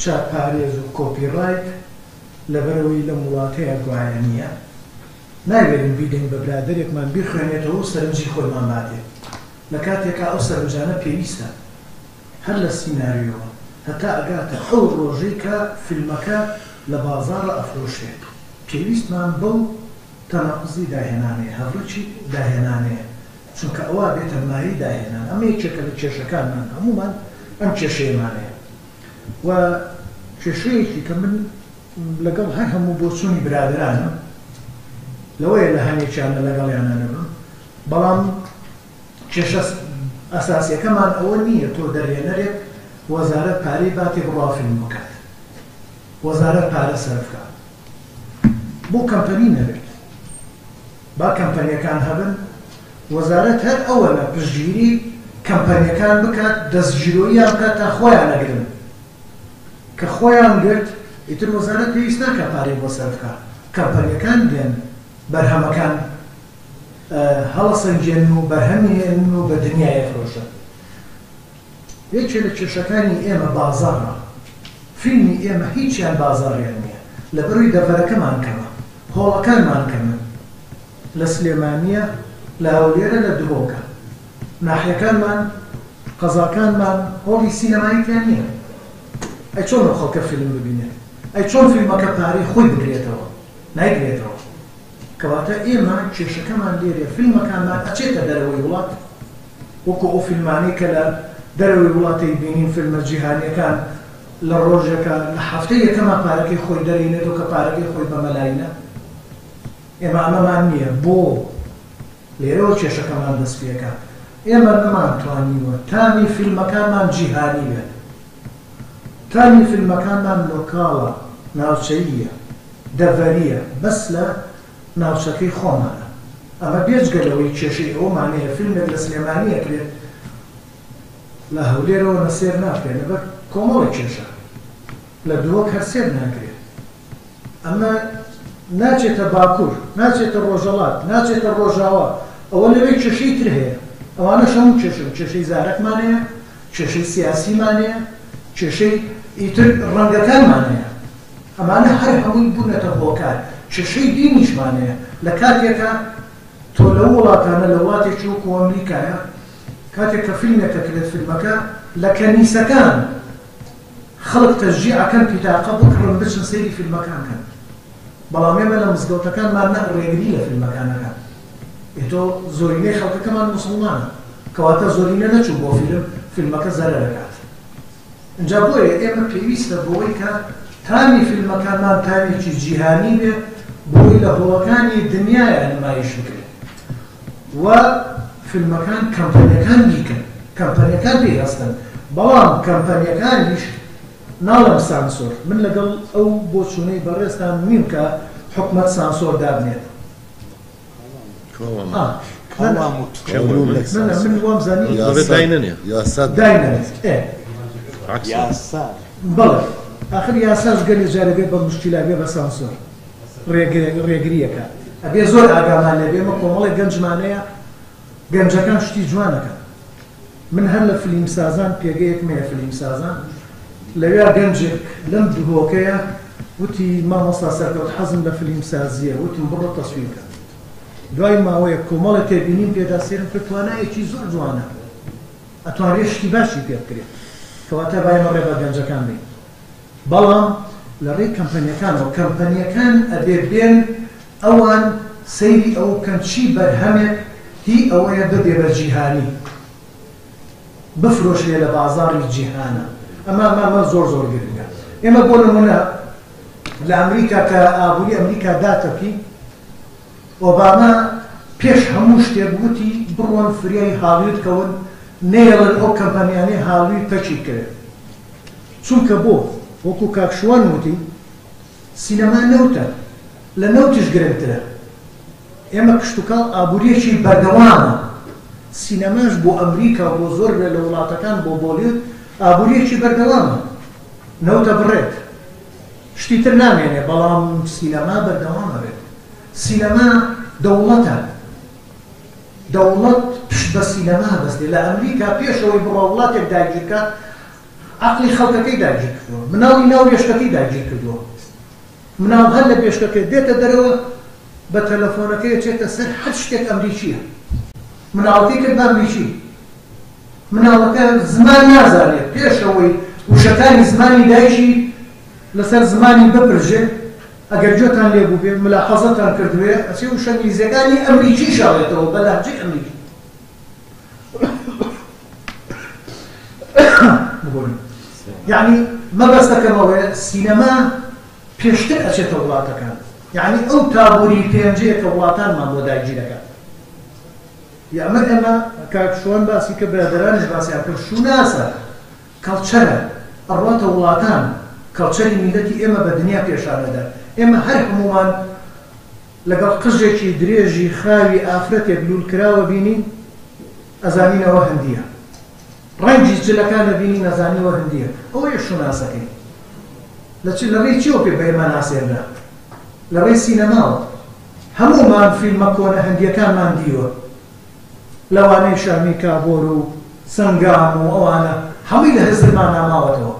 چاپپارێز و کۆپیڕایت، لەبەرئەوەی لەم وڵاتەیە گوایە نییە، نایوێرین بیدەین بە برادەرێکمان بیخوێنێتەوە و سەرنجی خۆیمان باتێ، لە کاتێکا ئەو سەرنجانە پێویستە، هەر لە سیناریۆوە هەتا ئەگاتە ئەو ڕۆژەی کە فیلمەکە لە بازاڕە ئەفرۆشرێت. پێویستمان بەو تەناقوزی داهێنانەیە، هەڤرچی داهێنانەیە، چونکە ئەوە بێتە مایەی داهێنان. ئەمە یەکێکە لە کێشەکانمان، هەموومان ئەم کێشەیەمان هەیە. و کێشەیەکی کە من لەگەڵ هەر هەموو بۆچوونی برادرانم، لەوەیە لە هەنێکیانە لەگەڵیانە نەبم، بەڵام کێشە ئەساسیەکەمان ئەوە نییە تۆ دەرهێنەرێک وەزارەت پارەی باتێ بڕوا فیلم بکات، وەزارەت پارە سەرف کات، بۆ کەمپەنی نەبێت، با کەمپەنیەکان هەبن، وەزارەت هەر ئەوەنە پشتگیری کەمپەنیەکان بکات، دەستگیرۆییان بکات تا خۆیان نەگرن. کە خۆیان گرت، ئیتر وەزارەت پێویست ناکات پارەی بۆ سەرف بکات. کەمپەنیەکان دێن بەرهەمەکان، ئە، هەڵەسەنگێنن و بەرهەمی هێنن و بە دنیا ئەفرۆشن. یەکێ لە کێشەکانی ئێمە بازاڕە. فیلمی ئێمە هیچیان بازاڕیان نییە. لەبەروی دەڤەرەکەمان کەمە. هۆڵەکانمان کەمن. لە سلێمانیە، لە هەولێرە، لە دهۆکە. ناحیەکانمان، قەزاکانمان هۆڵی سینەماییتیان نییە. ئەی چۆن ئەو خەڵکە فیلم ببینێت؟ ئەی چۆن فیلمەکە پارەی خۆی بگرێتەوە؟ نایگرێتەوە. کەواتە ئێمە کێشەکەمان لێرە، فیلمەکانمان ئەچێتە دەرەوەی وڵات، وەکو ئەو فیلمانەی کە لە دەرەوەی وڵاتەی بینین، فیلمە جیهانیەکان لە ڕۆژێکە، لە هەفتەی یەکەمە پارەکەی خۆی دەرینێت و کە پارەکەی خۆی بە مەلاینە. ئێمە ئەمەمان نییە. بۆ لێرەوە کێشەکەمان دەست پێکا. ئێمە نەمانتوانیوە تامی فیلمەکانمان جیهانی بێت. تامی فیلمەکانمان لۆکاڵە، ناوچەییە، دەڤەریە، بەس لە ناوچەکەی خۆمانە. ئەمە بێجگە لەوەی کێشەی ئەومانەیە، فیلمێک لە سلێمانی ئەکرێت، لە هەولێرەوە نە سێر ناکرێت، لەبەر کۆمەڵە کێشە. لە دووەک هەر سێر ناکرێت. ئەمە ناچێتە باکوور، ناچێتە ڕۆژەڵات، ناچێتە ڕۆژاوا. ئەوە لەوێ کێشەی تر هەیە. ئەوانەش هەموو کێشەن. کێشەی زارەکمان هەیە، کێشەی سیاسیمان هەیە، کێشەی ئیتر ڕەنگەکانمان هەیە. ئەمانە هەر هەمووی بوونەتە هۆکار. کێشەی دینیشمان هەیە. لە کاتێکە تۆ لەو وڵاتانە، لە وڵاتێکی وەکو ئەمریکایە، کاتێک کە فیلمێک ئەکرێت، فیلمەکە لە کەنیسەکان خەڵک تەشجیع ئەکەن، پیتاقە بکڕن، بچن سەیری فیلمەکان کەن. بەڵام ئێمە لە مزگەوتەکانمان نە، ڕێگری لە فیلمەکانەکان. ئێ تۆ زۆرینەی خەڵکەکەمان موسڵمانە، کەواتە زۆرینە نەچوو بۆ فیلم، فیلمەکە زەرەرەکات. اینجا بۆیە ئێمە پێویستە بۆی کە تامی فیلمەکانمان تامێکی جیهانی بێ، بۆی لە هۆڵەکانی دنیایا نمایش بکرێت و فیلمەکان کەمپەنیەکان بیکەن، کەمپەنیەکان پێی هەستن. بەڵام کەمپەنیەکانیش ناڵێم سانسۆر. من لەگەڵ ئەو بۆچوونەی بەڕێزتان نیم کە حکومەت سانسۆر دابنێت. کاوام. ئا، کاوام و نە، نە، من وام زانی. یاسا. داینەنێ. یاسا. داینەنێ. ئێ. عکس. یاسا. بەڵێ. ئاخر یاساش گەلێ جارێ بێ بە مشکیلا بێ بە سانسۆر. ڕێگە-، ڕێگریەکە. ئەبێ زۆر ئاگامان لێ بێ. ئێمە کۆمەڵێک گەنجمانەیە، گەنجەکان شتی جوانەکەن. من هەر لە فیلمسازان، پێگەیەک مەیە فیلمسازان، لەوێ گەنجێک لەم دهۆکەیە وتی، مامۆستا سەرکەوت، حەزم لە فیلمسازیە. وتم، بڕۆ تەسویرکە. دوای ماوەیەک کۆمەڵە تێبینیم پێدا، سێرم کرد توانایەکی زۆر جوانە. ئەتوانرێ شتی باشی پێ بکرێت. کەواتە با ئێمە ڕێ بە گەنجەکان بین. بەڵام لە ڕێی کەمپەنیەکانەوە، کەمپەنیەکان ئەبێ بێن ئەوان سەیری ئەوە بکەن چی بەرهەمێک هی ئەوەیە ببێ بە جیهانی، بفرۆشرێ لە بازاڕی جیهانە. ئەمە، ئەمە، ئەمە زۆر زۆر گرنگە. ئێمە بۆ نمونە لە ئەمریکا کە ئابووری ئەمریکا داتەپی، ئۆباما پێش هەموو شتێک گوتی، بڕۆن فریای هالیود کەون، نەیەڵن ئەو کەمپەنیانەی هالیود پەکی بکەوێت. چونکە بۆ، وەکو کاک شوان وتی، سینەما نەوتە، لە نەوتیش گرنگترە. ئێمە کشتوکاڵ ئابووریەکی بەردەوامە. سینەماش بۆ ئەمریکا و بۆ زۆر لە وڵاتەکان، بۆ بۆلیود ئابووریەکی بەردەوامە. نەوتە بڕێت، شتی تر نامێنێ، بەڵام سینەما بەردەوام ئەبێت. سینەما دەوڵەتە. دەوڵەت پشت بە سینەما بەستێ. لە ئەمریکا پێشەوەی بڕوا وڵاتێک داگیرکە، عەقڵی خەڵکەکەی داگیر کردووە، مناڵی ناو وێشکەکەی داگیر کردووە. مناڵ هەر لە وێشکەکەی دێتە دەرەوە، بە تەلەفۆنەکەی چێتە سەر هەر شتێک ئەمریکیە. مناڵەکەی کرد بە ئەمریکی. مناڵەکە زمان نازانێت، پێشەوەی وشەکانی زمانی دایکی لەسەر زمانی بپرژێ. ئەگەر گوێتان لێ بووبێ، ملاحەزەتان کردوێ، ئەچێ وشە ئینگلیزیەکانی ئەمریکی شاڵێتەوە بە لەهجەی ئەمریکی. ببورن. یعنی، مەبەستەکەمەوەیە، سینەما پێشتر ئەچێتە وڵاتەکان. یعنی، ئەو تابووری پێنجەیە کە وڵاتانمان بۆ داگیرەکە. یا ئەمە ئێمە، کاک شوان باسی کە، برادەرانیش باسیان کرد، شوناسە، کەڵچەرە، ئەڕواتە وڵاتان، کەڵچەری میلەتی ئێمە بە دنیا پێشانەدا. ئێمە هەر هەمومان لەگەڵ قژێکی درێژی خاوی ئافرەتێک لول کراوە بینین، ئەزانینەوە هەندیە. ڕەنگی جلەکان دەبینین، ئەزانیەوە هەندیە. ئەوەیە شوناسەکەی. لە چ، لە ڕێی چیەوە پێ بە ئێمە ناسێنرا؟ لە ڕێی سینەماوە. هەموومان فیلمە کۆنە هەندیەکانمان دیوە. لەوانەی شامی کابۆر و سەنگام و ئەوانە، هەمووی لە هزرمان ناماوەتەوە.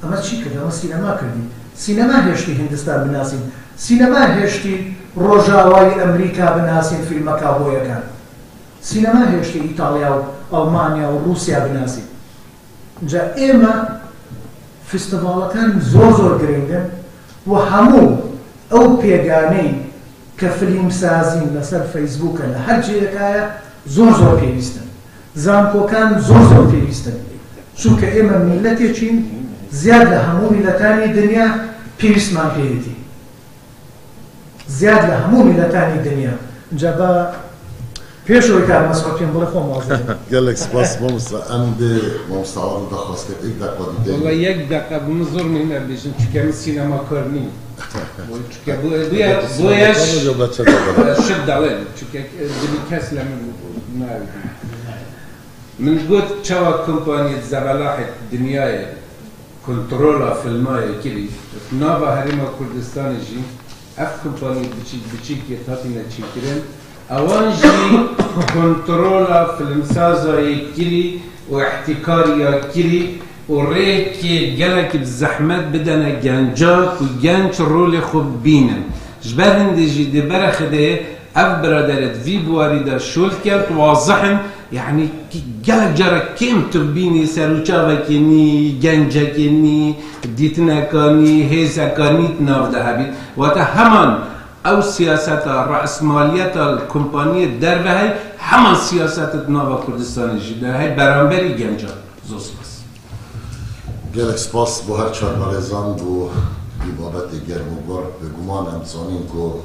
ئەمە چی کرد؟ ئەمە سینەما کردی. سینەما هێشتی هیندستان بناسین. سینەما هێشتی ڕۆژاوای ئەمریکا بناسین، فیلمە کابۆیەکان. سینەما هێشتی ئیتاڵیا و ئەڵمانیا و ڕووسیا بناسین. جا ئێمە فیستیڤاڵەکان زۆر زۆر گرنگن و هەموو ئەو پێگانەی کە فیلمسازین لەسەر فەیسبووکە لە هەر جێیەکایە زۆر زۆر پێویستن. زانکۆکان زۆر زۆر پێویستن. چونکە ئێمە میلەتێکین زیاد لە هەموو میلەتانی دنیا پێویستمان پێیەتی. زیاد لە هەموو میلەتانی دنیا. جا با پێش ئەوەی کارمەسەوە پێم بڵێ خۆم وازدەم. Gelek spas mamosta. Em dê mamosta Adil daxwaz kir. Ek deqa dide. Wala yek deqa bi min zor muhîm e bêjim, çunke min sînemakar nî. Çunke bu, bu ya, bu yaş şit dawên. Çunke, e, dilî kes le min nayê. Min got çawa kompaniyê zevelahê dinyayê kontrola filma yê kirî, nava Herêma Kurdistanê jî ev kompaniyê biçîk biçîk yê hatine çêkirin, ewan jî kontrola filmsaza yê kirî û îhtîkariya kirî û rêkê gelek bi zehmet bidene genca ku genc rolê xwe bibînin. Ji ber hindê jî dê bere Xwedê ev biraderê di vî biwarî de şol ket, wazih in, yanî ki-, gelek cara kêm tu bibînî serûçavekê nî, gencekê nî, dîtineka nî, hêzeka nî di nav de hebît. Wate heman ew siyaseta, re'smaliyeta li kompaniyê derve hey, heman siyaseta di nava Kurdistanê jî de hey, beramberî gencan. Zor spas. Gelek spas bo her çar berêzan bo vî babetê germ û guer. Bi guman em zanîn ku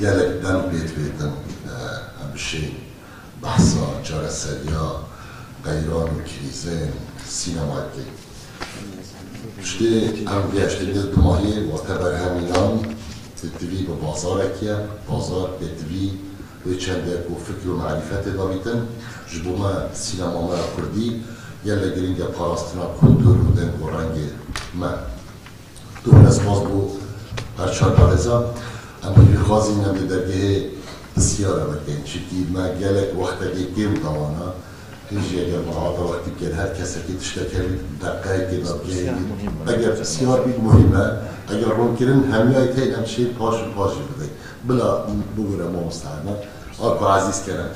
gelek dem pê dibêtin, e, em bişên behsa çareseriya qeyran û krîzên sînemayê bikin. Piştê em gihiştine dumahiyê wate berhemînan pêtivî bi bazarek ye, bazar pêtivî wê çendek û fikr û marîfetê davîtin. Ji bo me sînema me ya kurdî gelek giring e parastina kultur û deng û rengê me. Tu ne spas bo her çar parêza. Em hîvî xwazîn em li dergehê pisyara vekin. Çikî me gelek wextekê kêm dawana. Hêjî eger me hata wextî bikir, her kesekî tiştek hevî deqeyekê de bigihînî. Eger pisyar bî muhîm e. Eger ronkirin hemiyayê teyne em şê paş û paş jî bidin. Bila bigure mamosta me. Ako Ezîz Kerem.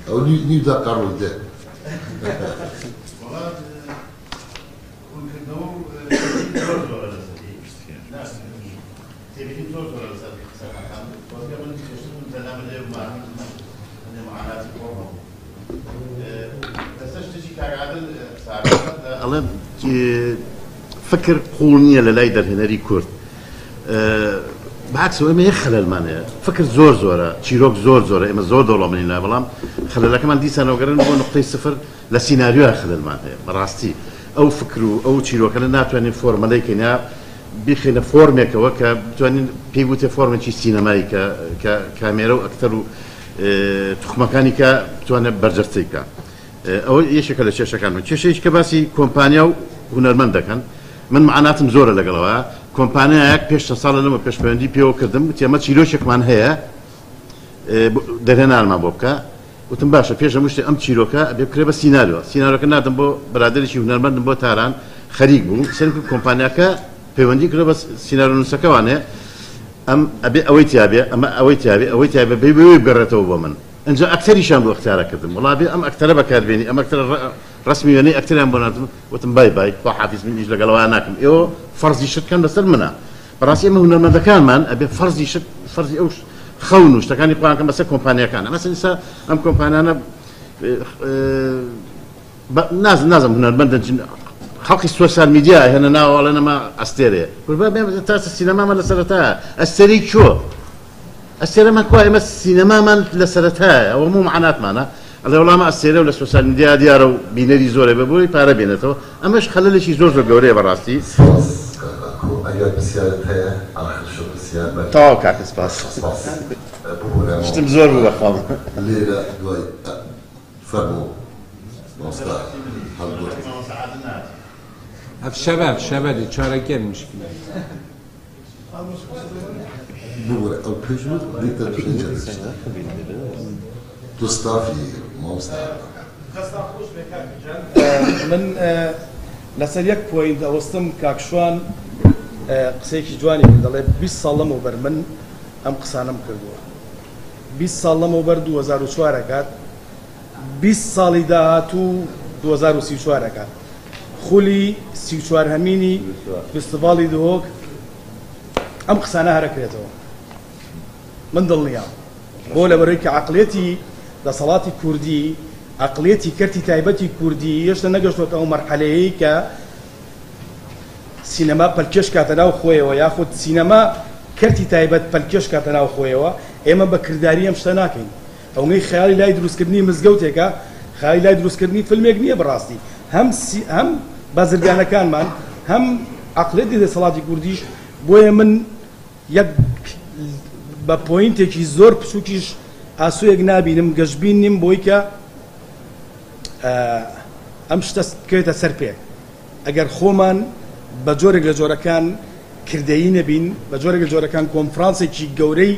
Ew nî, nî de qerûl de. ئەڵێ، ئێ، فکر قووڵ نییە لە لای دەرهێنەری کورد. ئێ، بەعکسەوە ئێمە یەک خەلەلمان هەیە. فکر زۆر زۆرە، چیرۆک زۆر زۆرە، ئێمە زۆر دەوڵەمەندین لای، بەڵام خەلەلەکەمان دیسان ئەوگەڕێن بۆ نقطەی سفر. لە سیناریۆیە خەلەلمان هەیە. بەڕاستی ئەو فکر و ئەو چیرۆکەنە ناتوانین فۆرمەلەی کەین، یا بیخینە فۆرمێکەوە کە بتوانین پێی بوتێ فۆرمێکی سینەمایی کە، کە کامێرە و ئەکتەر و، ئێ، توخمەکانی کە بتوانێت بەرجەستەی بکە. ئێ، ئەوە یەکێکە لە کێشەکان من. کێشەیەکی کە باسی کۆمپانیا و هونەرمەند دەکەن، من مەعاناتم زۆرە لەگەڵەوە. کۆمپانیایەک پێش چەند ساڵە لەمە پێشپەیوەندی پێوە کردم، وتیان، ئەمە چیرۆکێکمان هەیە، ئێ، ب-، دەرهێنانمان بۆ بکە. وتم، باشە، پێش هەموو شتێ ئەم چیرۆکە ئەبێ بکرێ بە سیناریۆ. سیناریۆکە نادەم بۆ برادێکی هونەرمەندم بۆ تاران خەریک بوو. سەرکو کۆمپانیاکە پەیوەندی کرۆ بە سیناریۆنووسەکەوانێ. ئەم ئەبێ ئەوەی تیابێ، ئەمە ئەوەی تیابێ، ئەوەی تیابێ، بێ بێ بگەڕێتەوە بۆ من. ئەنجا ئەکتەریشان بۆ ئەختیارە کردم. وڵا بێ ئەم ئەکتەرە بەکاربێنی، ئەم ئەکتەرە ڕ-، ڕسمی وێنەی ئەکتەریان بۆ ناردم. وتم، بای بای، خواحافیز، من ئیش لەگەڵەوە ناکەم. ئێوە فەرزی شت کەن لەسەر منە. بەڕاستی ئێمە هونەرمەندەکانمان ئەبێ فەرزی شت، فەرزی ئەو ش-، خەون و شتەکانی خۆیان کەن بەسەر کۆمپانیەکان. ئەمە سەر ئێستا ئەم کۆمپانیانە، ئێ، ئێ، بە-، ناز-، نازم هونەرمەندن چین، خەڵکی سۆسیال میدیا هێنە ناوەڵێن ئەمە ئەستێرەیە. قوربان بێم، تا سینەمامە لە سەرەتا ئەستێرەی چۆ؟ ئەستێرەمان کوا؟ ئێمە سینەمامان لە سەرەتایە، ئەوە مو مەعاناتمانە. ئەڵێ وەڵامە ئەستێرە و لە سۆسیال میدیا دیارە و بینەری زۆرە بە بۆی پارە بێنێتەوە. ئەمەش خەلەلێکی زۆر زۆر گەورەیە بەڕاستی. سپاس. ئەگەر پرسیارت هەیە، ئاخر شو پرسیار بەر. تەواو کاکە، سپاس. سپاس. ببوورە. شتم زۆر بوو بەخۆم. لێرە دوای، فەرموو. مامۆستا هەڵگورد. Ev şeve, ev şeve de çarekê muşkil e. Bibûre, ew pêş bû, dîta pênce. Tu stafî, mamosta. Min, e, لەسەر یەک پۆینت ئەوەستم کاک شوان، e, قسەیەکی جوانی کرد، دەڵێ، بیست ساڵ لەمەوبەر من ئەم قسانەم کردووە. بیست ساڵ لەمەوبەر، دوو هەزار و چوار هەکات، بیست ساڵی داهاتوو دوو هەزار و سی و چوار ەکە. خولی سی و چوار هەمینی فیستیڤاڵی دهۆک ئەم قسانە هەرە کرێتەوە. من دڵنیام. بۆ لەبەرەوەی کە عەقڵیەتی دەسەڵاتی کوردی، عەقڵیەتی کەرتی تایبەتی کوردی هێشتا نەگەشتۆتە ئەو مەرحەلەیەی کە سینەما پەلکێش کاتە ناو خۆیەوە، یاخود سینەما کەرتی تایبەت پەلکێش کاتە ناو خۆیەوە، ئێمە بە کرداری ئەم شتە ناکەین. ئەوەی خەیاڵی لای دروستکردنی مزگەوتێکە، خەیاڵی لای دروستکردنی فیلمێک نییە بەڕاستی. هەم سی-، هەم بازرگانەکانمان، هەم عەقڵیەتی دەسەڵاتی کوردیش. بۆیە من یەک بە پۆینتێکی زۆر بچووکیش ئاسوویەک نابینم، گەشبین نیم بۆی کە، ئە، ئەم شتە بکەوێتە سەر پێ. ئەگەر خۆمان بە جۆرێک لە جۆرەکان کردەیی نەبین، بە جۆرێک لە جۆرەکان کۆنفرانسێکی گەورەی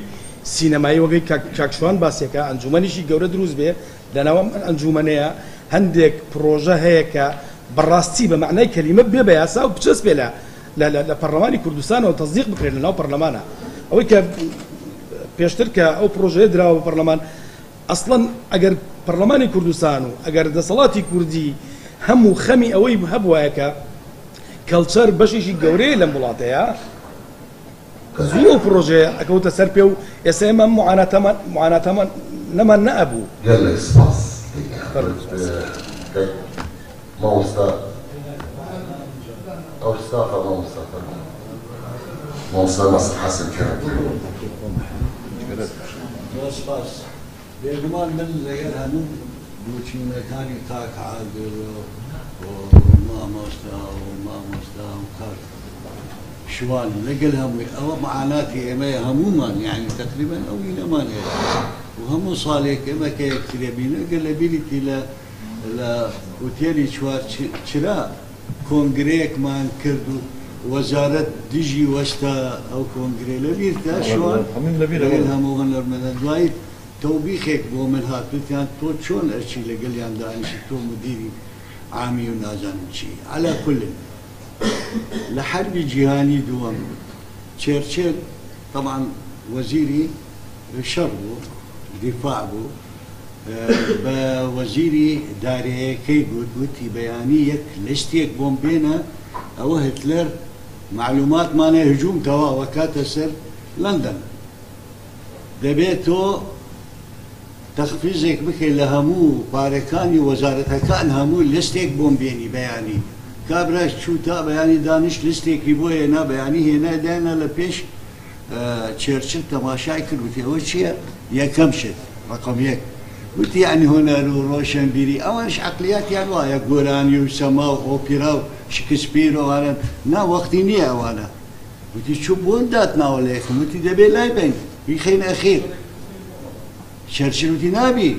سینەمایی وەگەی کاک-، کاک شوان باسیەکە، ئەنجومەنیشی گەورە دروست بێ، لە ناو ئەم ئەنجومەنەیە هەندێک پرۆژە هەیە کە بەڕاستی بە معنای کەلیمە بێ بە یاسا و بچەسپێ لە، لە، لە، لە پەرلەمانی کوردستانەوە تەزدیق بکرێن لە ناو پەرلەمانە. ئەوەی کە پێشتر کە ئەو پرۆژەیە دراوە بە پەرلەمان، ئەسڵەن ئەگەر پەرلەمانی کوردستان و ئەگەر دەسەڵاتی کوردی هەموو خەمی ئەوەی هەبوایە کە کەلچەر بەشێکی گەورەیە لەم وڵاتەیە، زوو ئەو پرۆژەیە ئەکەوتە سەر پێ و ئێستا ئێمە ئەم معاناتەمان، معاناتەمان نەمان نەئەبوو. گەلێک سپاس. فەرموو. مامۆستا، ئەو ستافە مامۆستا، فەرموو. مامۆستا ناسر حەسەن کەرەم. زۆر سپاس. بێگومان من لەگەڵ هەموو بۆچوونەکانی کاک عادل و، و مامۆستا و مامۆستا و کاک شوان، لەگەڵ هەمووی ئەوە معاناتی ئێمەیە هەموومان، یعنی تەقریبەن ئەو وینەمان هەیە. و هەموو ساڵێک ئێمە کە یەکترێ بینە، گەر لە بیریتی لە، لە ئوتێلی چوار چ-، چرا کۆنگرەیەکمان کرد و وەزارەت دژی وەستا ئەو کۆنگرەی لە بیرتە شوان؟ هەموو لە بیرە. لەگەڵ هەموو هونەرمەندە. دوایی تەوبیخێک بۆ من هات، وتیان: «تۆ چۆن ئەرچی لەگەڵیان دانیشی، تۆ مدیری عامی و نازانم چی.» عەلا کولن، لە حەربی جیهانی دووەم، چێرچێل، تەبعەن، وەزیری شەڕ بوو، دیفاع بوو، بە وەزیری داراییەکەی گوت، وتی: «بەیانی یەک لیستێک بۆم بێنە، ئەوە هیتلەر مەعلوماتمانە، هجووم تەواو ئەکاتە سەر لەندەن.» دەبێت تۆ تەخفیزێک بکەیت لە هەموو پارەکانی وەزارەتەکان، هەموو لیستێک بۆم بێنی بەیانی. کابراش چوو تا بەیانی دانیشت، لیستێکی بۆ هێنا، بەیانی هێنا داینا لە پێش، ئە، چێرچل تەماشای کرد، وتی: «ئەوە چییە؟» یەکەم شت، ڕقم یەک. وتی: «یعنی هونەر و ڕۆشنبیری، ئەوانش عەقلیاتیان وایە، گۆرانی و سەما و ئۆپیرا و شکسپیر و ئەوانە.» نا، وەختی نییە ئەوانە. وتی: «چوو بۆن داتناوە لە یەکەم؟» وتی: «دەبێ لای بین، بیخەینە ئەخیر.» چێرچل وتی: «نابی،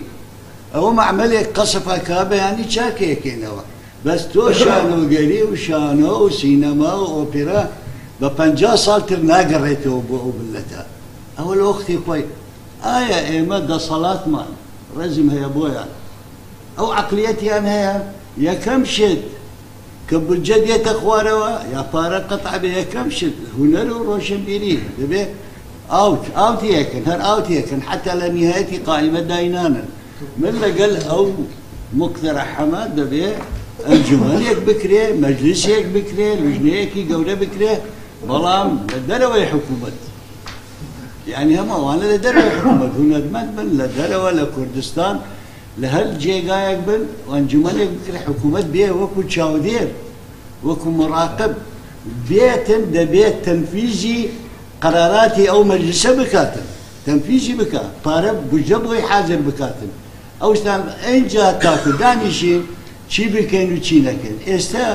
ئەوە مەعمەلێک قەسفە کا بەیانی چاکەیەکەینەوە. بەس تۆ شانۆگەری و شانۆ و سینەما و ئۆپێرا بە پەنجا ساڵ تر ناگەڕێتەوە بۆ ئەو ملەتە.» ئەوە لە وەختی خۆی. ئایا ئێمە دەسەڵاتمان ڕێزم هەیە بۆیان؟ ئەو عەقلیەتیان هەیە، یەکەم شت کە بودجە دێتە خوارەوە، یا پارە قەتع بێ، یەکەم شت هونەر و ڕۆشنبیری دەبێ ئاوت، ئاوتی یەکن، هەر ئاوتی یەکن، حتا لە نیهایەتی قائیمە داینانن. من لەگەل ئەو مقتەرەحەمە دەبێ ئەنجومەنێک بکرێ، مەجلیسێک بکرێ، لوژنەیەکی گەورە بکرێ، بەڵام لە دەرەوەی حکوومەت. یعنی هەم ئەوانە لە دەرەوەی حکوومەت، هونەرمەند بن لە دەرەوە، لە کوردستان، لە هەر جێگایەک بن، ئەنجومەنێک بکرێ، حکوومەت بێ وەکو چاودێر، وەکو مراقب بێتن، دەبێت تەنفیزی قەراراتی ئەو مەجلیسە بکاتن، تەنفیزی بکە، پارە بودجە بۆی حازر بکاتن. ئەو شتان ئەینجا تاکو دانیشین، چی بکەین و چی نەکەین. ئێستا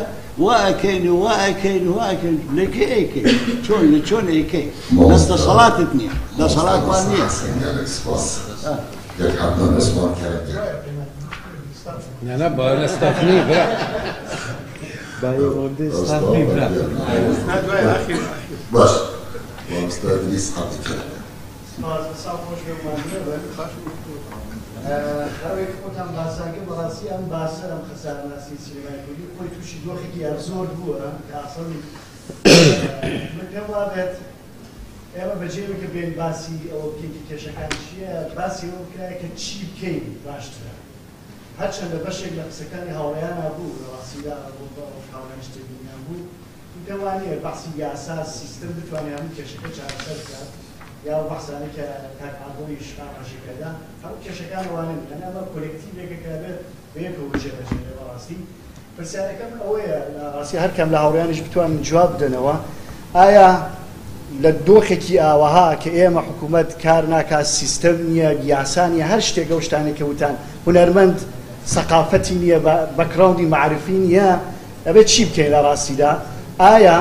وا ئەکەین و وا ئەکەین و وا ئەکەین، لە کوێ ئەیکەین؟ چۆن، لە چۆن ئەیکەین؟ دەست دەسەڵاتت نییە، دەسەڵاتمان نییە. سپاس. ئە. یەک حەمدان عوسمان کەرەم. نه، نه، با استاف نییە، برا. با یه مانده استاف نییە، برا. باش. مامۆستا ئیدریس عەبدولکەریم. سپاس، ساغ خۆش بێ، ماندووە بن. ئە، ئەوەی کە خۆتان باسان کرد، بەڕاستی ئەم باسە، ئەم خەسارناسی سینەمای کوردی خۆی تووشی دۆخێکی هەر زۆر بووە، کە ئەسڵەن، ئە، من پێم وابێت، ئێمە بەجێ بکە بێن باسی ئەوە بکەین کە کێشەکان چییە، باسی ئەوە بکرایە کە چی بکەین باشترە. هەرچەندە بەشێک لە قسەکانی هاوڕێیانە بوو، لە ڕاستیدا بۆ هاوڕێیانیش تێبینیان بوو، وتە وانییە بەعسی یاسا، سیستم بتوانێت هەموو کێشەکە چارەسەر بکات، یا ئەو بەحسانەی کە کاک ئاگۆیش ئاماژەی پێدا، هەموو کێشەکان وانە نییە. ئەمە کۆلێکتیڤێکە کە بێت بە یەکەوە بژێ بەژێ لە ڕاستی. پرسیارەکەم ئەوەیە، لە ڕاستی هەر کام لە هاوڕێیانیش بتوانن جواب بدەنەوە، ئایا لە دۆخێکی ئاوەها کە ئێمە حکوومەت کار ناکات، سیستەم نییە، یاسا نییە، هەر شتێک، ئەو شتانێک کە وتان، هونەرمەند سەقافەتی نییە، بە-، بەکراوندی معرفی نییە، ئەبێت چی بکەین لە ڕاستیدا؟ ئایا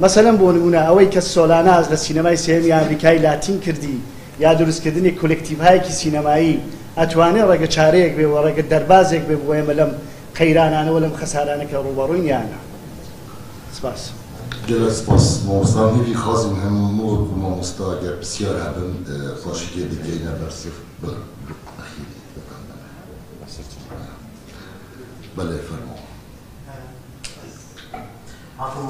مەسەلەن بۆ نمونە ئەوەی کە سۆلاناز لە سینەمای سێیەمی ئامریکای لاتین کردی، یا دروستکردنی کۆلێکتیڤهایەکی سینەمایی ئەتوانێت ڕێگە چارەیەک بێ و ڕێگە دەربازێک بێ بۆ ئێمە لەم قەیرانانە و لەم خەسارانە کە ڕووبەڕووی نیانە؟ سپاس. Gelek spas. Mamosta Nîvî, xwazim hemû ku mamosta, eger pisyar hebin, e, paşîkê digeyne ber sif. Bira, bira, exîrî, bira. Belê, fermo. Apo,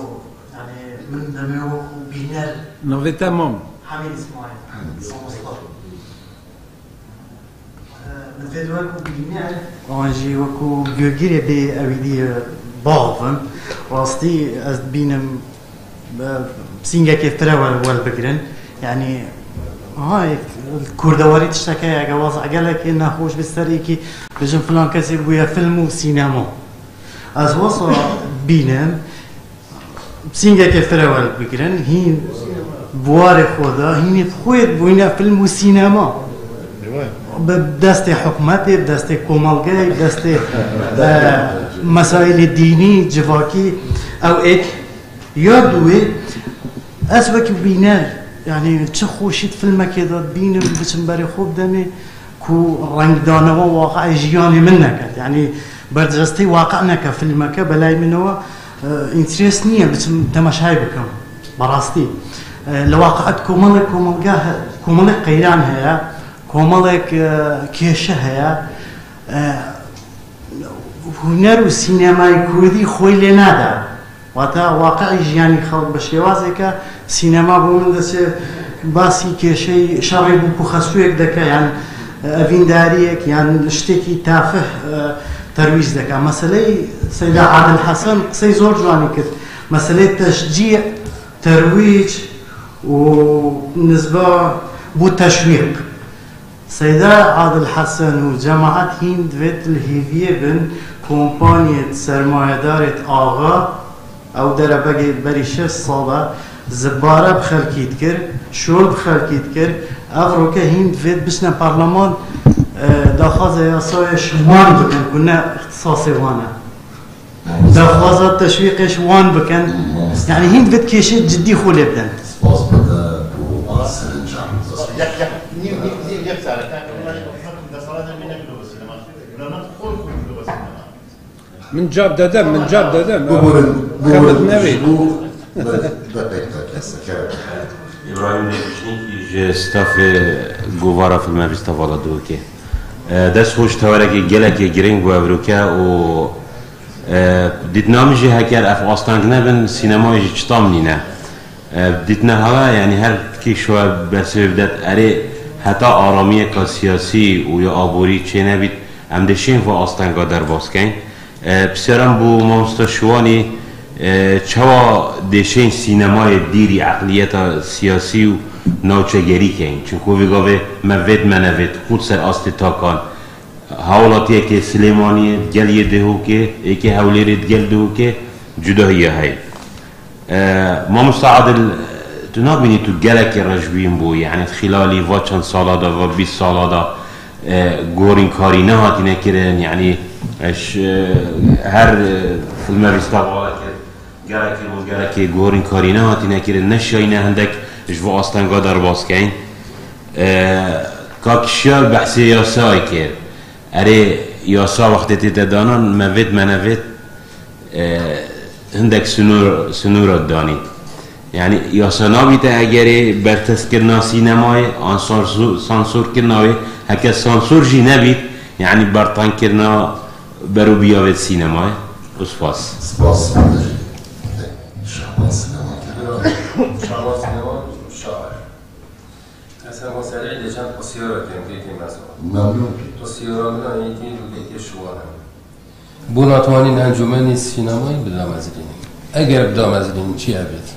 yani, min demê wekû bîner Navê te mam. Hemîd Îsmaîl, mamosta. Min vê wekû bîner, an jî wekû gurgirê bê ewîdî bav in. Rastî ez dibînim, e, pisîngekê firewel welbigirin. Yani, ha, kurdewarî tiştek heye, eger wazî gelekê nexweş bi ser êkî bijin filan kesê bûye film û sînema. Ez wesa bînim, pisîngekê firewel bigirin, hîn bi warê xwe de, hînê bi xwe bûyne film û sînema. Bi destê hikûmetê, bi destê komelgeyê, bi destê, e, mesaîlê dînî, civakî, ew êk ya dûyê, ez wekî bîner, yani çi xweşî di filmekê de dibînim, biçim berê xwe bidemê, ku rengdanewa waqeê jiyanê min neket. Yani bercestê waqe neke filmeke, belay min ewa, e, interest niye biçim temaşayê bikim. Berastî. E, li waqe komelek komelge he-, komelek qeyran heye, komelek, e, kêşe heye. E, huner û sînemayê kurdî xwê lê nade. Wata waqi'î jiyanî xelk bi şêwazeke sînema bo min dest basî kêşeyî şerê bûk û xestûyek dike, yan evîndariyek, yan ştêkî tafih, e, terwîc dike. Meseleyê Seyda Adil Hesen qisey zor ciwanî kir. Meseleyê teşcî, terwîc û nizba bo teşwîq. Seyda Adil Hesen û cemaet hîn divêt li hêviyê bin, kompaniyêt sermayedarêt axa, ew derebegê berî şeş sal e, zibare bi xelkî dikir, şol bi xelkî dikir, ev roke hîn divêt biçine parleman, e, daxwaza yasayê ji wan bikin ku ne îxtisasê wan e. Daxwaza teşwîqê ji wan bikin. Yanî hîn divêt kêşê cidî xwe lê bidin. Spas bide bo serinca. Yek, yek, nîv, nîv, nîv, yek sare. Min cab dedim, min cab dedim. Biburin, biburin. Xemet nevê. Bu, be, be, be, be, be, be. Îbrahîm Nêvişnîkî ji stafê Govara Filme Vîsta Vala Dûkê. E, dest xweş, tewarekê gelekê girîng bû evroke û, e, dîtina min jî heker ev asteng nebin, sînemayê jî çi tam nîne. E, dîtina hewa, yanî her kî şoya bersivê bidet, erê heta aramiyeka siyasî û ya aborî çênebît, em dê şên vê astenga derbas kein. E, pisyara min bo mamosta Şiwanî, e, çawa dê şên sînemayê dîrî eqliyeta siyasî û navçegerî kein? Çunku vî gavê me vêt me nevêt, qût ser astê takan. Hawlatiyekê Silêmaniyê, digel yê Dihokê, êkê Hewlêrê, digel Dihokê, cudahiya heye. E, mamosta Adil, tu nabînî tu gelekî rejbîn bû, yanî di xîlalî va çend sala de, va bîst sala de, e, gorînkarî nehatîne kirin, yanî, e, ş-, e, her, e, filme vîsta vala kir, gelekî û gelekî gorînkarî nehatîne kirin, neşiyayîne hindek ji va astenga derbas kein. E, Kak Şiyar behsê yasayê kir. Erê, yasa wextê tête danan, me vêt me nevêt, e, hindek sinor, sinora danî. Yanî yasa nabîte egerê berteskirina sînemayê an sansu-, sansorkirina wê, heke sansor jî nebît, yanî bertankirina berobiya vê sînemayê. Û spas. Spas. Şahbaz Sînema. Şahbaz Sînema, şair. Ez hema serî lê çend pisyara kêm, kê kêm ez va. Memnûn. Siyora min a yekê û yekê şiwan hene. Bona twanîn encûmenî sînemayî bidamezrînin. Eger bidamezrînin çi ebêt?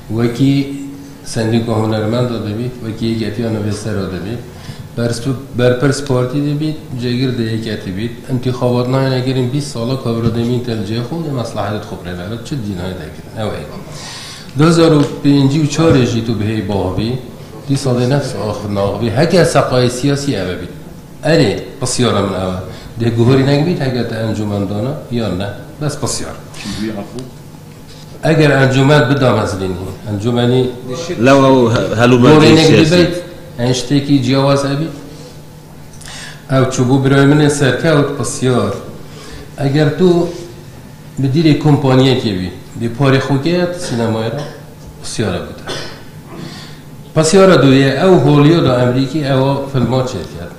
Wekî Sendîka Hunermenda dibît, wekî Yeketiya Nivîsera dibît, berstu-, berpirs partî dibît, cêgir di yeketî bît. Întîxabat nayêne kirin bîst sala kavra demîn te li cihê xwe û dê mesleheta xwe bi rê ve çi dî nayê dekirin. Ew ê. Du hezar û pêncî û çarê jî tu bihêy baxivî, dîsa dê nefs axivin axivî. Heke seqayê siyasî eve bît. Erê, pisyara min ev e. Dê guhorînek bît heke te encûmen dana yan ne. Bes pisyar. Çi bûyî, efû? Eger encûmen bidamezrînî, encûmenî Lew ew he-, helûmendê guhorînek siyasî bibeyt, en ştêkî ciyawaz hebît. Ew çûbû birayê min ê serkewt pisyar. Eger tu Midirê kompaniyekê bî, dê parê xwe keye sînemayê re, pisyara bide. Pisyara duyê, ew Hollywood a Emerîkî ewa filma çêdiket.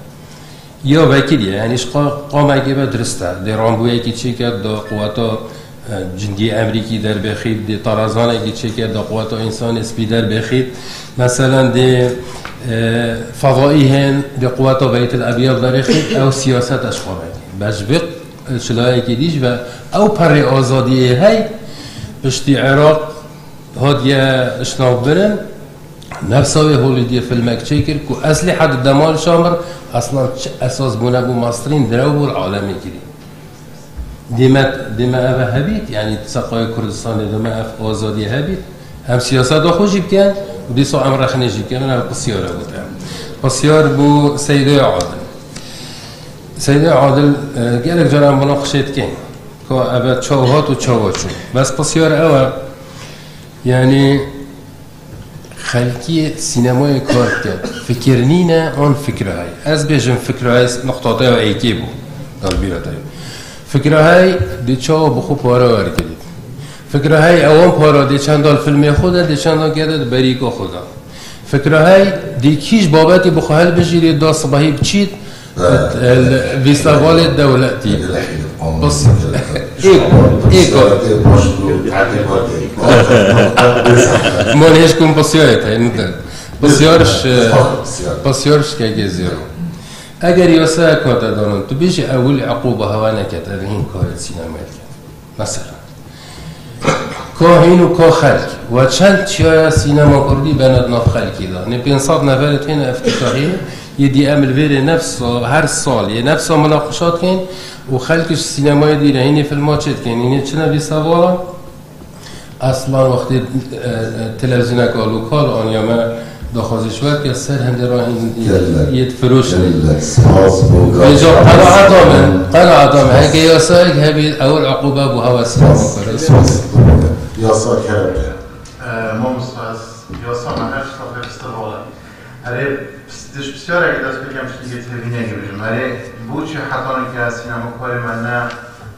Ya vekirî ye, yanî ji qa-, qamekê ve dirist e. Dê rambûyekî çêket da quweta, e, cindî Emerîkî derbêxît, dê tarazanekî çêket da quweta însanê spî derbêxît. Meselen dê, e, fezaî hên, dê quweta Beytil Ebyad derêxît, ew siyaset e ji qamekê. Bes ji vê Ji layekî dî ji ve ew perrê azadiyê hey piştî Iraq hatiye ji nav birin, nefsa wê Holîdiyê filmek çêkir ku eslîha di dema li Şam ir eslan çi esas bûne bû mastirîn direw bû li alemê kirî. Dê me, dê me eve hebît, yanî seqayê Kurdistanê dê me ev azadiyê hebît. Em siyaseta xwe jî bikin û dîsa em rexnê jî bikin, ev pisyar e gote. Pisyar bû Seydê Adil. Seydê Adil, e, gelek caran munaqişe dikin. Ka eve çawa hat û çawa çû. Bes pisyar ew e, yanî xelkî sînemayê kar dike. Fikir nîne, an fikra hey. Ez bêjim fikra hey nuqtatê ew êkê bû. Dalbîra te. Fikra hey dê çawa bi xwe para wergirît. Fikra hey ewan para dê çendal filmê xwe de, dê çendal gede di berîka xwe de. Fikra hey dê kî ji babetê bi xwe helbijîrê da sibehî biçît, e, li fîstevalê dewletî. Bas-, ê, ê ko. Man hêj kum pisyarê te, nidin. Pisyar ji, pisyar ji kekê zêro. Eger yasaya kate danin, tu bêjî ewil eqûba hewa neket, ev hîn karê sînemê dikin. Mesela. Ka hîn û ka xelk. We çend çiyaya sînema kurdî bene di nav xelkî de. Nê pênc sed neferê têne eftîtahî, yê dî em li vêrê nefsa, her sal, yê nefsa minaqişa dikin û xelk ji sînemayê dî re hînê filma çê dikin, hînê çine vî sevala? Eslan wextê, e, e, televîzyoneka lokal aniya me daxwazî ji we dike ser hindê re hîn yê difiroşin. Gelek spas bo Vêca qenaeta min, qenaeta min, heke yasayek hebî, ew eqûbe bû hewa sînema kurdî. Spas. Yasa kerem be. E, mamosta, ez yasa me her tişta fêristî vala. Erê, pis-, diş pisyarekî dest pê kem, ştîngê têvînê bibêjim. Erê, boçî hetanî ke sînema karê me ne,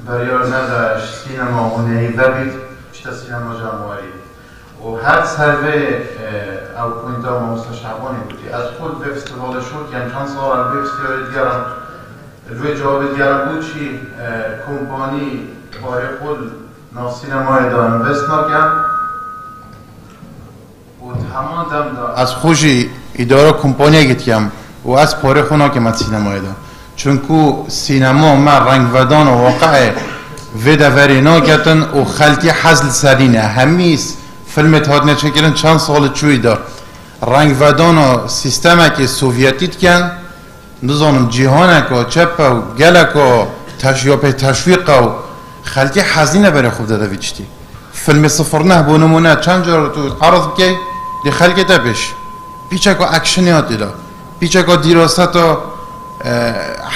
beryar nede, ji sînema hunerî vebît, çite sînema cemawerî. Û her ser vê, e, ew poynta mamosta Şabanê gotî. Ez xwe li vê festîvalê şok, yan çend sal ez li vê festîvalê digerim, li vê cewabê digerim, boçî, e, kompanî parê xwe li nav sînemayê de invest nake. Û di heman dem de ez xwe jî îdara kompaniyekê dikem û ez parê xwe nakim sînemayê de. Çunku sînema me rengvedana waqiê vê deverê naketin û xelkê hez li serî ne. Hemî s-, filmê hatine çêkirin çend salî çûyî de rengvedana sîstemekê sovyetî dikin. Nizanim cîhaneka çep e û geleka teş-, ya pê teşwîq e û xelkê hezîne berê xwe bide vî tiştî. Filmê sifir neh bo nimûne çend car tu erz bikey, dê xelkê te pêş. Pîçeka actionê ya tê de. Pîçeka dîraseta, e,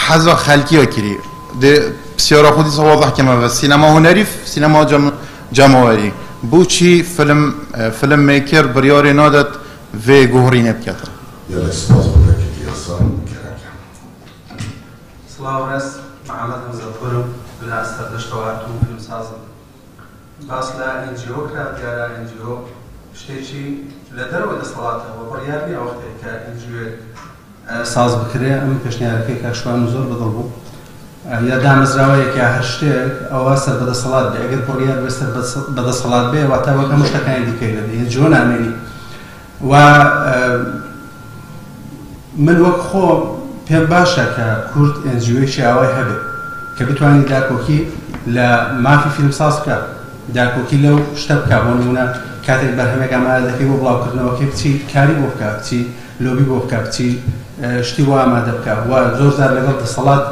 heza xelkî ya kirî. Dê pisyara xwe dîsa wazeh keme ve. Sînema hunerî, sînema cem-, cemawerî. Boçî film, e, film maker biryarê nadet vê guhorînê bikete. Gelek spas bo vekî yasa kerem. Silav û rêz, Mihemed Hemze Xurm, bila ez serdeşta we, ez filmsaz im. Bas li N G O kira, diyara N G O ştêkî li derve desthilat e, we biryar niye wextê ke N G O, e, saz bikirê, em pêşniyareke ke ji we em zor bi dil bû. E, ya damezrawe yeke ya her ştêk, ew ser bi desthilat bê. Eger biryar bê ser bi des-, bi desthilat bê, wata weke hemû ştekanê dîkeyê de bê. N G O namênî. Wa, e, min wek xwe پێم باشە کە کورد ئێنجیۆیەکی ئاوای هەبێ کە بتوانێت داکۆکی لە مافی فیلمساز بکە، داکۆکی لەو شتە بکە. بۆ نمونە، کاتێک بەرهەمێک ئامادە دەکەی بۆ بڵاوکردنەوەکەی، بچی کاری بۆ بکە، بچی لۆبی بۆ بکە، بچی، ئە، شتی بۆ ئامادە بکە و زۆر جار لەگەڵ دەسەڵات،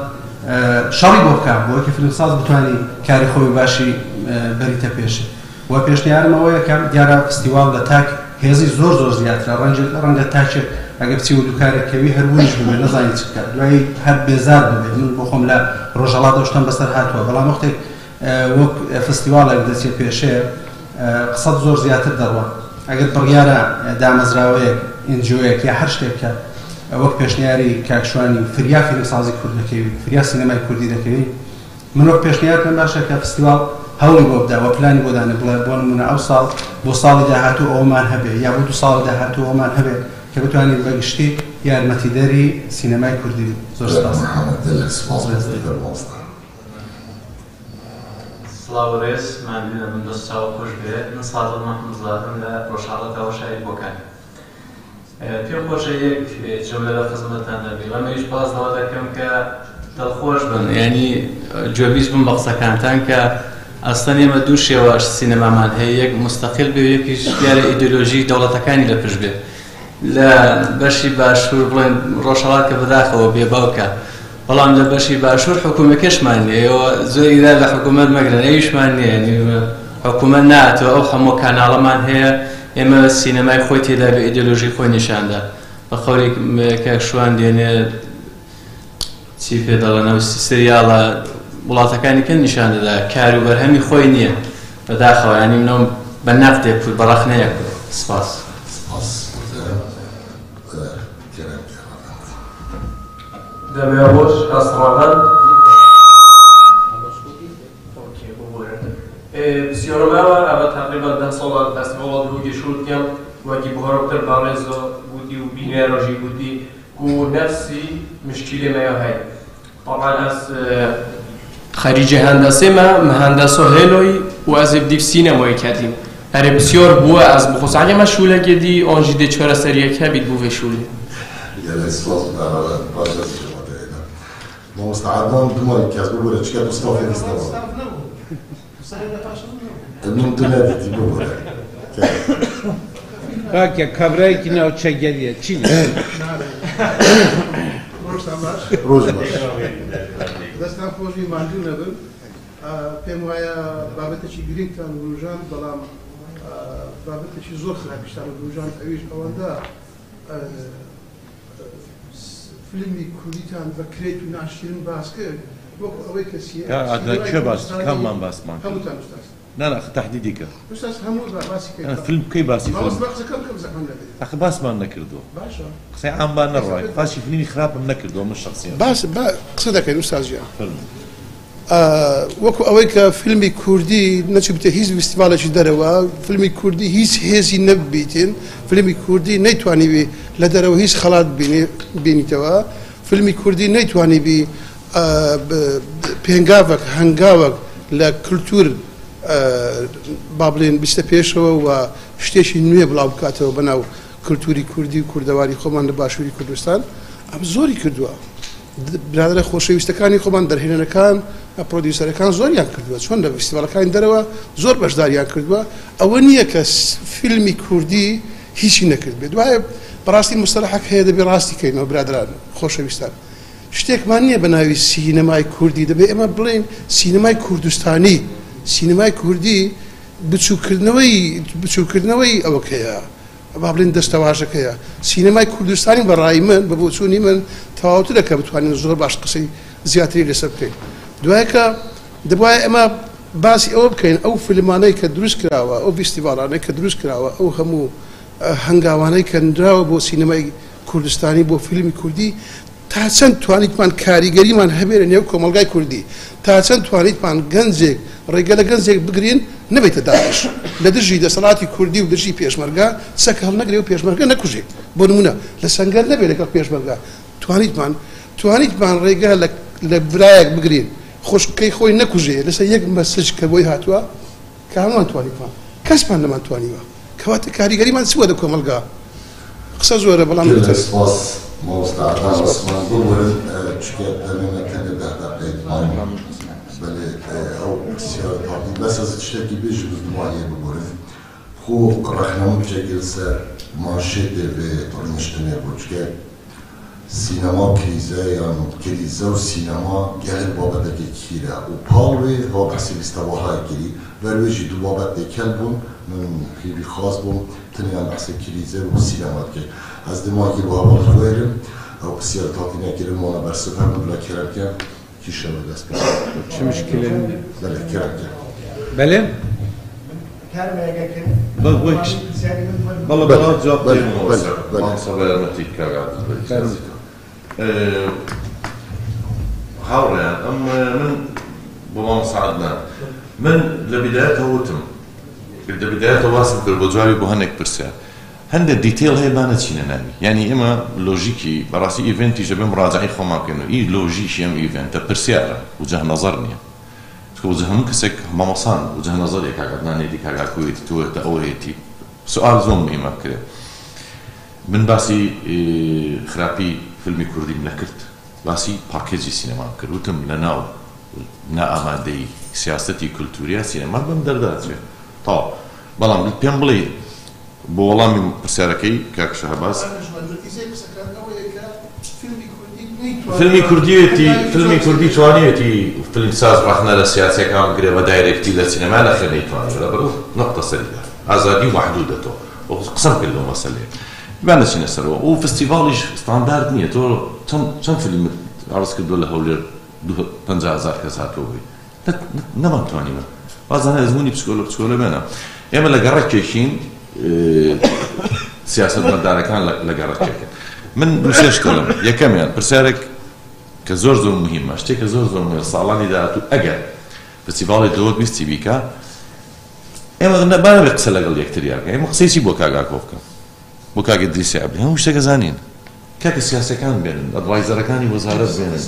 ئە، شەڕی بۆ بکە، بۆ ئەوەی کە فیلمساز بتوانی کاری خۆی باشی، ئە، بەریتە پێش. و پێشنیارم ئەوەیە کە دیارە فستیواڵ لە تاک هێزی زۆر زۆر زیاترە. ڕەنگە، ڕەنگە تاکێک ئەگە بچی و دووکارێک کەوی، هەر ونیش ببێ، نەزانی چ بکات، دوایی هەر بێزار ببێت. من بۆ خۆم لە ڕۆژهەڵاتەوە شتم بەسەر هاتووە، بەڵام وەختێک، ئە، وەک فستیواڵێک دەچێت پێشێ، ئە، قسەت زۆر زیاتر دەڕوە. ئەگەر بڕیارە، ئە، دامەزراوەیەک، ئێنجیۆیەک یا هەر شتێک کە، ئە، وەک پێشنیاری کاکشوانی، فریا فیلمسازی کورد دەکەوی، فریا سینەمای کوردی دەکەوی، من وەک پێشنیار پێم باشە کە فستیواڵ هەوڵی بۆ بدا، وە پلانی بۆ دانێ، بڵێ بۆ نمونە ئەو ساڵ، بۆ ساڵی داهاتوو ئەوەمان هەبێ، یا بۆ دوو ساڵی داهاتوو ئەوەمان هەبێ، کە بتوانین بە گشتی یارمەتیدەری سینەمای کوردی بین. زۆر سپاس. محمد دل سپاس بۆ فکر مامۆستا. سڵاو و ڕێز، ماندوو نەبن، دەست چاو خۆش بێ. من سادق مەحموود زادم لە ڕۆژهەڵاتەوە شاری بۆکان. پێم خۆشە یەک جملە لە خزمەتتان دەبی. ئەمەیش باز لەوە دەکەم کە دڵخۆش بن، یعنی، گوێبیست بن بە قسەکانتان کە ئەسڵەن ئێمە دوو شێواش سینەمامان هەیە، یەک مستەقیل بێ و یەکیش دیارە ئیدئۆلۆژی دەوڵەتەکانی لە پشت بێ. لە بەشی باشوور، بڵێن ڕۆژهەڵات، کە بەداخەوە بێ باوکە، بەڵام لە بەشی باشوور حکوومەکەشمان نییە، ئێوە زۆر ئیراد لە حکوومەت مەگرن، ئەویشمان نییە، یعنی، حکوومەت ناتوە، ئەو هەموو کاناڵەمان هەیە، ئێمە سینەمای خۆی تێدا بە ئیدئۆلۆژی خۆی نیشاندا. بە قەولی کاک شوان دێنێ، چی پێ دەڵێن، ئەو سریاڵە وڵاتەکانی کە نیشان دەدا، کار و بەرهەمی خۆی نییە. بەداخەوە، یعنی، منەوە بە نەقدێک کوت، بە ڕەخنەیەک کوت. سپاس. سپاس. دەمێ ڕۆژ، هەست ڕەغەن. ئێ، پسیۆرە ماوە، ئەوە تەقریبەن دە ساڵە فستیڤاڵ درۆگی شوو دکەم، وەگی بهۆرە پتر بەڕێز گوتی و بینێرەژی گوتی، کو نەفسی مشکیلێ مەیە هەیە. طبعا ئەس، ئێ، خەریجێ هەندەسێ مە، مە هەندەسۆ هێلۆی و ئەز ێ بدیب سینەمۆی کەدیم. ئەرێ پسیۆر بووە ئەز بخۆسانێ مە شوولەگێ دی، ئۆنژی دێ چۆرە سەریەکە بیت بوو ڤێ شوولێ. گەلێ سپاس بۆ داوەرە، باش دەست شما دەێنە. مامۆستا عەدنان دوماری کەس ببوورە، چکە بستافێ دەستەوە. من تو نەدیتی ببوورە. کاکە، کابرایەکی ناوچەگەریە، چی لێ؟ ڕۆژتان باش. ڕۆژ باش. دەستان خۆشی ماندوو نەبن. ئا، پێم وایە بابەتێکی گرنگتان وروژان، بەڵام، ئا، بابەتێکی زۆر خراپیشتان وروژان، ئەویش ئەوەندە، ئا، فیلمی کوردیتان بە کرێت و ناشرین باس کرد، وەکو ئەوەی کە سی-، یا ئادنا سینەمای کێ باس، کوردستانی کاممان باسمان کرد؟ هەمووتان ئوستاز. نا، نا، تەحدیدی کە. ئوستاز هەموو با-، باسی کرد. نا، فیلم کەی باسی ماوەس فیلم؟ بە قسەکەم کەم زەحمەت نەبێت. ئەخە باسمان نەکردووە. باشە. قسەی عام با نەڕوای. قسە باسی فیلمی خراپم نەکردووە من شخصیان. باس، با-، قسە دەکەین ئوستاز گیان. فەرموو. ئا، وەکو ئەوەی کە فیلمی کوردی نەچوو بتێ هیچ فیستیڤالێکی دەرەوە، فیلمی کوردی هیچ هێزی نەبیتین، فیلمی کوردی نەیتوانیبی لە دەرەوە هیچ خەڵات بینی-، بینیتەوە. فیلمی کوردی نەیتوانیبی، ئا، ب-، ب-، پێنگاوەک، هەنگاوەک لە کولتور، ئا، با بڵێن بیستە پێشەوە و شتێکی نوێ بڵاو بکاتەوە بەناو کولتوری کوردی و کوردەواری خۆمان لە باشووری کوردستان. ئەم زۆری کردووە. برادرە خۆشەویستەکانی خۆمان، دەرهێنەرەکان، پرۆدیوسەرەکان زۆریان کردووە، چۆن لە فیستیڤاڵەکانی دەرەوە زۆر بەشداریان کردووە. ئەوە نییە کە س-، فیلمی کوردی هیچی نەکرد بێت. دوایە بەڕاستی مستەلەحەک هەیە، دەبێ ڕاستی کەینەوە، برادران خۆشەویستان. شتێکمان نییە بە ناوی سینەمای کوردی، دەبێ ئێمە بڵێن سینەمای کوردستانی. سینەمای کوردی بچووکردنەوەی، بچووکردنەوەی ئەوەکەیە. با بڵێن دەستەواژەکەیە. سینەمای کوردستانی بەڕای من، بە بۆچوونی من، تەواوترە کە بتوانین زۆر باش قسەی زیاتری لەسەر بکەین. دوایەکە دەبوایە ئێمە باسی ئەوە بکەین، ئەو فیلمانەی کە دروست کراوە، ئەو فیستیڤاڵانەی کە دروست کراوە، ئەو هەموو، ئە، هەنگاوانەی کە نراوە بۆ سینەمای کوردستانی، بۆ فیلمی کوردی، تا چەند توانیتمان کاریگەریمان هەبێ لە نێو کۆمەڵگای کوردی، تا چەند توانیتمان گەنجێک، ڕێگە لە گەنجێک بگرین نەبێتە داعش، لە دژی دەسەڵاتی کوردی و دژی پێشمەرگە، چەک هەڵنەگرێ و پێشمەرگە نەکوژێ. بۆ نمونە، لە سەنگەر نەبێ لەگەڵ پێشمەرگە. توانیتمان، توانیتمان ڕێگە لە، لە برایەک بگرین، خوشکەی خۆی نەکوژێ، لەسەر یەک مەسج کە بۆی هاتووە، کە هەمووان توانیتمان. کەسمان نەمان توانیوە. کەواتە کاریگەریمان چووە لە کۆمەڵگا. قسە زۆرە، بەڵام گەلێک سپاس. Mamosta Adnan Osman, biborin, e, çike demê me tenê deh deqeyê dimayî. Belê, e, ew pirsiyar tatî. Bes ez tiştekî bêjim, bi dimayê biborin. Xwe rexne min çekir ser manşetê vê rûniştinê bû. Çike sînema krîze yan krîze û sînema gelek babetekê kîr e. Û pal wê va behsê lîstewahayê kirî. Ber wê jî du babet têkel bûn. Min hîvî xas bûm. Tenya behsê krîze û sînema dike. Ez dê makî bi hevalê xwe êrim. Ew pisyar tatî nekirin, wana bersiv herin, bila kerem ken. Kîşe ve dest pê. Çi mişkilê? Belê, kerem ken. Belê? Bak, bak. Valla Belê, bana cevap belê, verin. Belê, belê. Mamosta Belametî kagadiz belê. Belê. Ee, Hawreyan, em, e, min bo Mamosta Adnan. Min li bidayeta witim. Li bidayeta wasim kir bo cawî bo hinek pirsiya. Hende detail heye ba neçîne navî. Yanî ema lojîkî, berastî eventî ji bin muracaî xwe ma keno. Î lojîkî em evente pirsiyar e. Û ceh nazar niye. Çiko û ceh hemû kesek mamosan û ceh nazar ye kak Adnan hêdî, kak Akû hêdî, tu hêdî, ew hêdî. Sual zon muhîm em kire. Min basî, e, xirapî filmî kurdî min nekirt. Basî pakêcî sînema kir. Wutim li nav ne amadeyî siyasetî kultûrî ya sînema bim derdaçe. Taw. Belam pêm bilî bo welamî pirsiyarekî kak Şehbaz. Filmî kurdî wê tî, filmî kurdî twanî wê tî filmsaz rexne li siyasekan bigire ve direct tî li sînema nexê neytwanî. Bila bir nuqta serî de. Azadî û mehdûd e to. O qisem kir li meselê. Ben de çîne ser o. O festîvalî jî standard niye. To çend, çend filmî arz kirdo li Hewlêr du, penca hezar kes hatiye wê. Ne, ne, nevan twanî me. Bazane ez hûnî psîkolog, psîkolog bena. Ême li gerek kêşîn, e, siyasetmedarekan li, li gerek kêkin. Min du sê ştelim. Yekem yan, pirsiyarek ke zor zor muhîm e. Ştê ke zor zor muhîm e. Salanî dahatû eger festîvalê dowek bîstî bîka, ême ne, bana vê qise legel yektir ya. Ême qisey çî bo kak Akû bikin. Bo kak Îdrîsê Ebdî. Hemû şteke zanîn. Kak siyasekan bênin, advisorekanî wezaret bênin,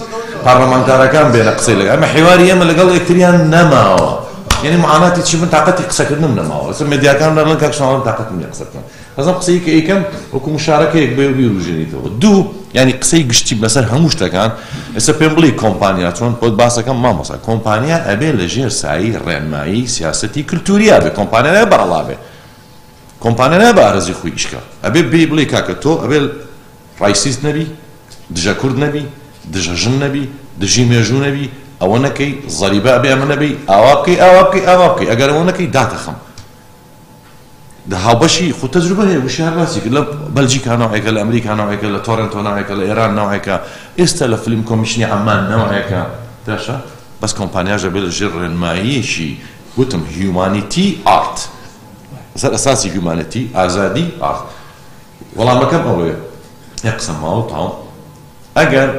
parlamentarekan bêne qisey lege. Eme hiwarî ême legel yektirî ya nemawa. Yanî muanatî çi min taqetî qisekirin min nemawa. Mesela medyakan re lin kak şalan taqet min qise bikin. Ez em qiseyî ke êkem wekû muşarekeyek bê wî rûjenî te. Du, yanî qisey giştî beser hemû ştekan. Êse pêm bilî kompanya çon, pot baseka mamosa. Kompanya ebê li jêr sayî, rênmayî, siyasetî, kultûrî ya bê. Kompanya ne bala bê. Kompanya nebe arezî xwe îşka. Ebê bê bilê kake to, ebê racist nebî, dije kurd nebî, dije jin nebî, dijî mêjû nebî, ewe nekey, zerîbe ebê eme nebî, awa bikey, awa bikey, awa bikey. Eger ewe nekey, date xem. Di hawbeşî xwe tecrube heye, wişyar basî kir. Li Belcîka neweke, li Amerîka neweke, li Toronto neweke, li Îran neweke, êste li Film Commissionê Amman neweke. Teşa, bes kompanya jî bê li jêr rênmayî jî, gotim, humanity art. Ser esasî humanity, azadî, art. Welamekem ew e. Yek qise ma û tam. Eger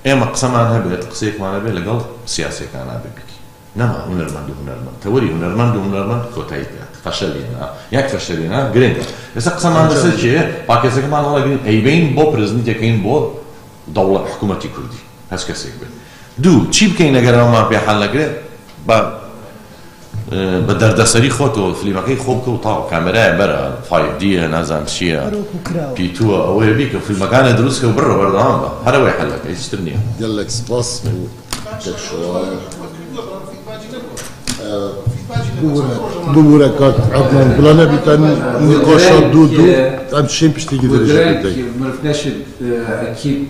ême qiseman hebe, qiseyek ma hebe, legel siyasekan hebe bikî. Nema hunermend û hunermend. Tewerî hunermend û hunermend kotayî diya. Feşeliyena. Yek feşeliyena, girêng e. Êse qiseman li ser çi ye? Pakêzekeman wela girêng. Eybeyin bo prezidentiyekeyîn bo dewlet, hikûmetî kurdî. Hez kesek be. Du, çî bikeyin eger ema pê hel nekire? Ba, e, bi derdeserî xwe to, filmekey xwe bike û taw, kameraya bera, five D ye, nazan çi ye, P two ye, ew ê bî ke filmekane dirust ke û birre berdewam be. Here wê hel bike, hiç tir niye. Gelek spas bo tek şovan. Bibûre, bibûre kak Adnan, bila nebî te nîqaşa du du, em şên piştî gî dirêj bikey. Mirov neşin, e, ekî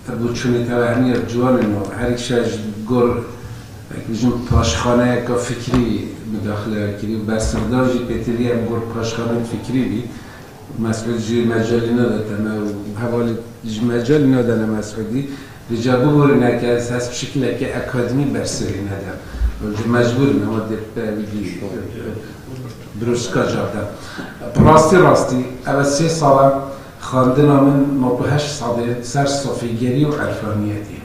Ev boçûnê tevehmî ya ciwanên me, her îkşa ji gor, wek bijim, paşxaneyeka fikrî mudaxile kirî û bersivdan jî pêtivî em gor paşxaneyên fikrî bî. Mesûd jî mecalî nade te me û hevalî ji mecalî nadene Mesûdî. Vêca biborîne ke ez hez bi şikileke akademî bersivî nedim. Ji mecbûr in, ama dê bi wî dî, bi rûska cav de. Bi rastî rastî, ev e sê sal e. Xwendina min nod û heşt sedî ser sofîgerî û erfaniyetê.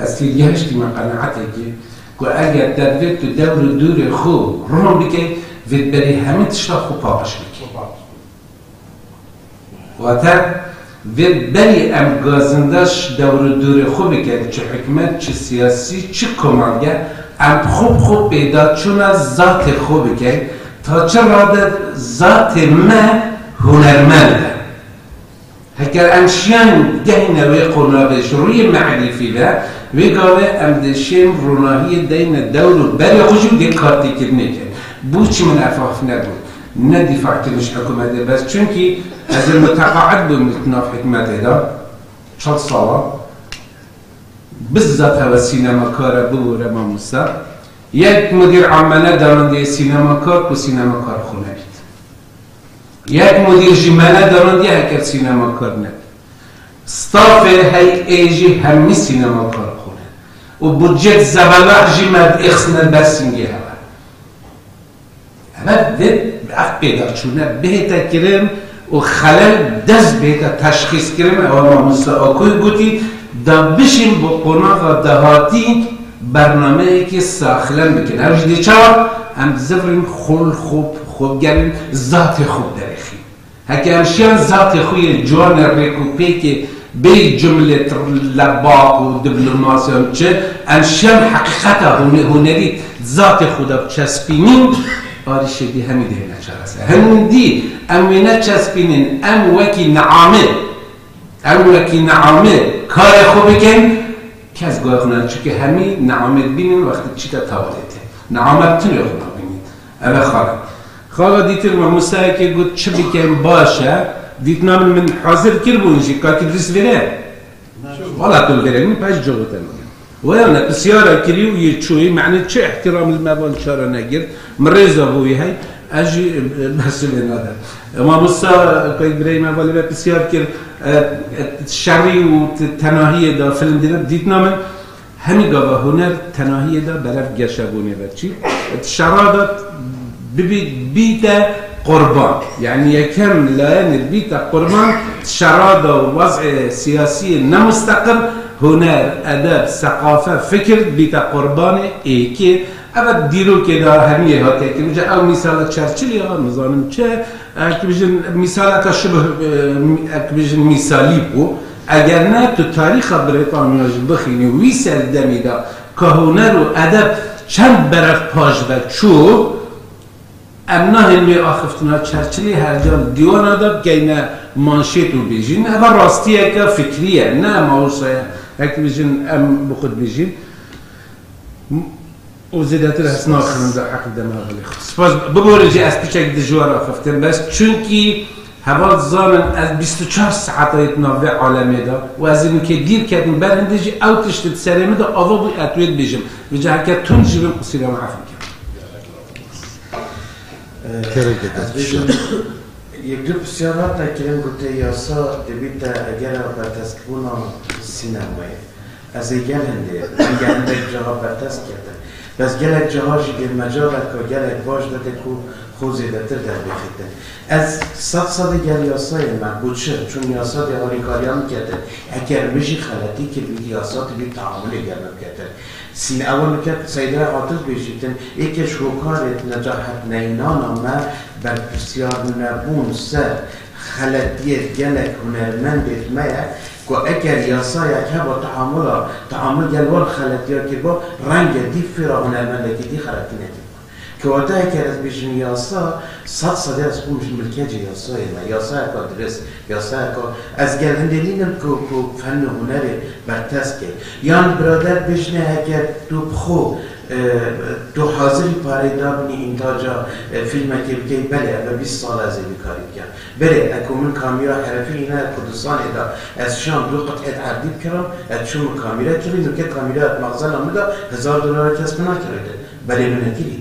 Ez têgihiştîme qenaetekê ku eger te divê tu dewr û dûrê xwe ron bikey, vê berî hemî tişta xwe paqij bikey. Wate, vê berî em gazinda ji dewr û dûrê xwe bikin, çi hikûmet, çi siyasî, çi komangê, em xwe bi xwe pêdaçûna zatê xwe bikin, ta çi rade zatê me hunermend e. Heger em şiyan gehîne wê qonagê ji rûyê merîfî ve, wê gavê em dê şêm ronahiyê deyne dewr û berê xwe jî û dê kartêkirinê kin. Bo çi min ev af nebû? Ne dîfa kirin ji hikûmetê bes. Çunkî ez ê muteqaid bûm di nav hikûmetê de. Çend sala. Bizzat hewe sînemakar e, bibûre mamosta. Yek mudîr am me nedanandiye sînemakar ku sînemakar xwe nebît. Yek mudîr jî me nedanandiye heker sînemakar nebît. Stafê heyê jî hemî sînemakar xwe ne. Û budcet zebelah jî me êxsine ber sîngê hewe. Eve divê ev pêdaçûne bihête kirin û xelel dest bihête teşxîs kirin. Ewa mamosta Akoy gotî, da bişîn bi qonaxa dahatî bernameyekê saxlem bikin. Ew jî dê çawa? Em zivirîn xol xwe, xwe bigerin, zatê xwe biderêxîn. Heke em şiyan zatê xwe yê ciwanê rêk û pêkê bêyî cumlê lebaq û diplomasiyan çi, em şiyan heqîqeta hune-, hunerî zatê xwe de biçespînîn, arîşê dî hemî dê neçareser. Hindî em wê neçespînîn, em wekî neamê, em wekî neamê karê xwe bikin, kes guhê xwe nade, çunke hemî neamê dibînin wextê diçîte tawalêtê. Neame bi tinê xwe nabînî. Ev e xala. Xala dîtir mamostayekê got, çi bikin baş e? Dîtina min, min hazir kiribûn jî, ka ki dirist vêre? Wala tu vêre, min pej cewab te nade. Waya ne, pisyara kirî û yê çûyî, mane çi îhtîram li me van çara negirt, min rêza bo wî hey, ez jî, e, mesulê nadim. E, mamosta, pek bireyê me valê me pisyar kir, e, e, şerî û te-, tenahiyê de film dîne, dîtina min, Hemî gava huner tenahiyê de berev geşebûnê ve çî. Di şera de bibî-, bîte qurban. Yanî yekem layenê bîte qurban, şera de û wez'ê siyasiyê nemusteqir, huner, edeb, seqafe, fikir bîte qurbanê êkê. Evet, dîrokê de hemiyê hatiye kirin. Ca ew mîsala Churchillê ya, nizanim çi, ek bijin mîsaleka şibih, e, ek bijin mîsalî bû. Eger ne tu tarîxa Brîtanya jî bixînî û wî serdemî de ka huner û edeb çend berev paş ve çû, em nahên wê axiftina Churchillê her car dîwana de bikeyne manşêt û bêjîn, eva rastiyeke fikrî ye, ne mawsa ye, wek bijin em bi xwe dibêjîn. Û zêdetir ez naxinim di heqî dema hevalê xwe. Spas, biborin jî ez piçek dijwar axiftim, bes çunkî heval zanin ez bîst û çar saeta yê di nav vê alemê de û ez ê nûke dîr ketim ber hindê jî ew tişt di serê min de ava bû ez wê dibêjim. Vêca heke tund jî bin qisîra min efû ke. Kereke te. Ez bêjim, yek du pisyar hate kirin, gote yasa dibîte egera berteskbûna sînemayê. Ez ê gel hindê, em gel hindek caha bertest ketin. Bes gelek caha jî dê mecalek ku gelek baş de tê ku xwe zêdetir derbêxîtin. Ez sed sedî gel yasayê me, bo çi? Çûn yasa dê alîkariya min ketin. Eger min jî xeletî kiribî, yasa dibî teamulê gel min biketin. Sîn ew nike Seydayê Atil bêjîtin, êkê ji hokarê necahetneyînana me berpirsiyarnebûn ser xeletiyê gelek hunermendê me ye ku eger yasayek heba teamula, teamul gel wan xeletiya kiriba, renge dî fîra hunermendekî dî xeletî nekiriba. Kewata eger ez bêjim yasa, sed sedî ez xwe ji milkecê yasayê me, yasayeka dirist, yasayeka ez gel hindê nînim ku, ku fen û hunerê bertest key. Yan birader bêjine eger tu bi xwe, e, tu hazirî pareyê dabinî întaca, e, fîlmekê bikey, belê, ev e bîst sal ez ê vî karî bikim. Belê, e, ku min kamîra herefî îna Kurdistanê de ez şan du qit'ê erdî bikirim, ez çûm min kamîra kirî, nûke kamîra di mexzena min de hezar dolara kes min nakirî. Belê min nekirî.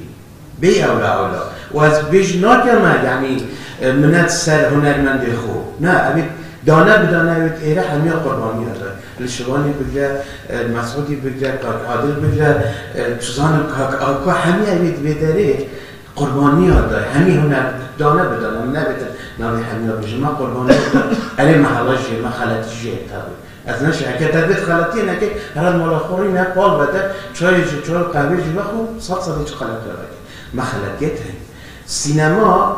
Bê ewla ewla. Û ez bêj nakeme, yanî, e, minet ser hunermendê xwe. Ne, ev ê dane bi dane ew ê êre hemiya qurbaniya de. Li Şivanî bigre, e, Mesûdî bigre, Kak Adil bigre, e, tu zanim Kak Ako hemiya ew ê di vê derê qurbaniya de. Hemî huner dane bi dane. Min nebêtir navê hemiya bêjim. Me qurbaniya de. Erê me hela jê, me xeletî jê tabi. Ez neşe, heke te bêt xeletiyê neke, here mala xwe rîne, pal vede, çayê jî, çay û qehvê jî vexwe, sed sedî çi xeletiya veke. Me xeletiye teng. Sînema,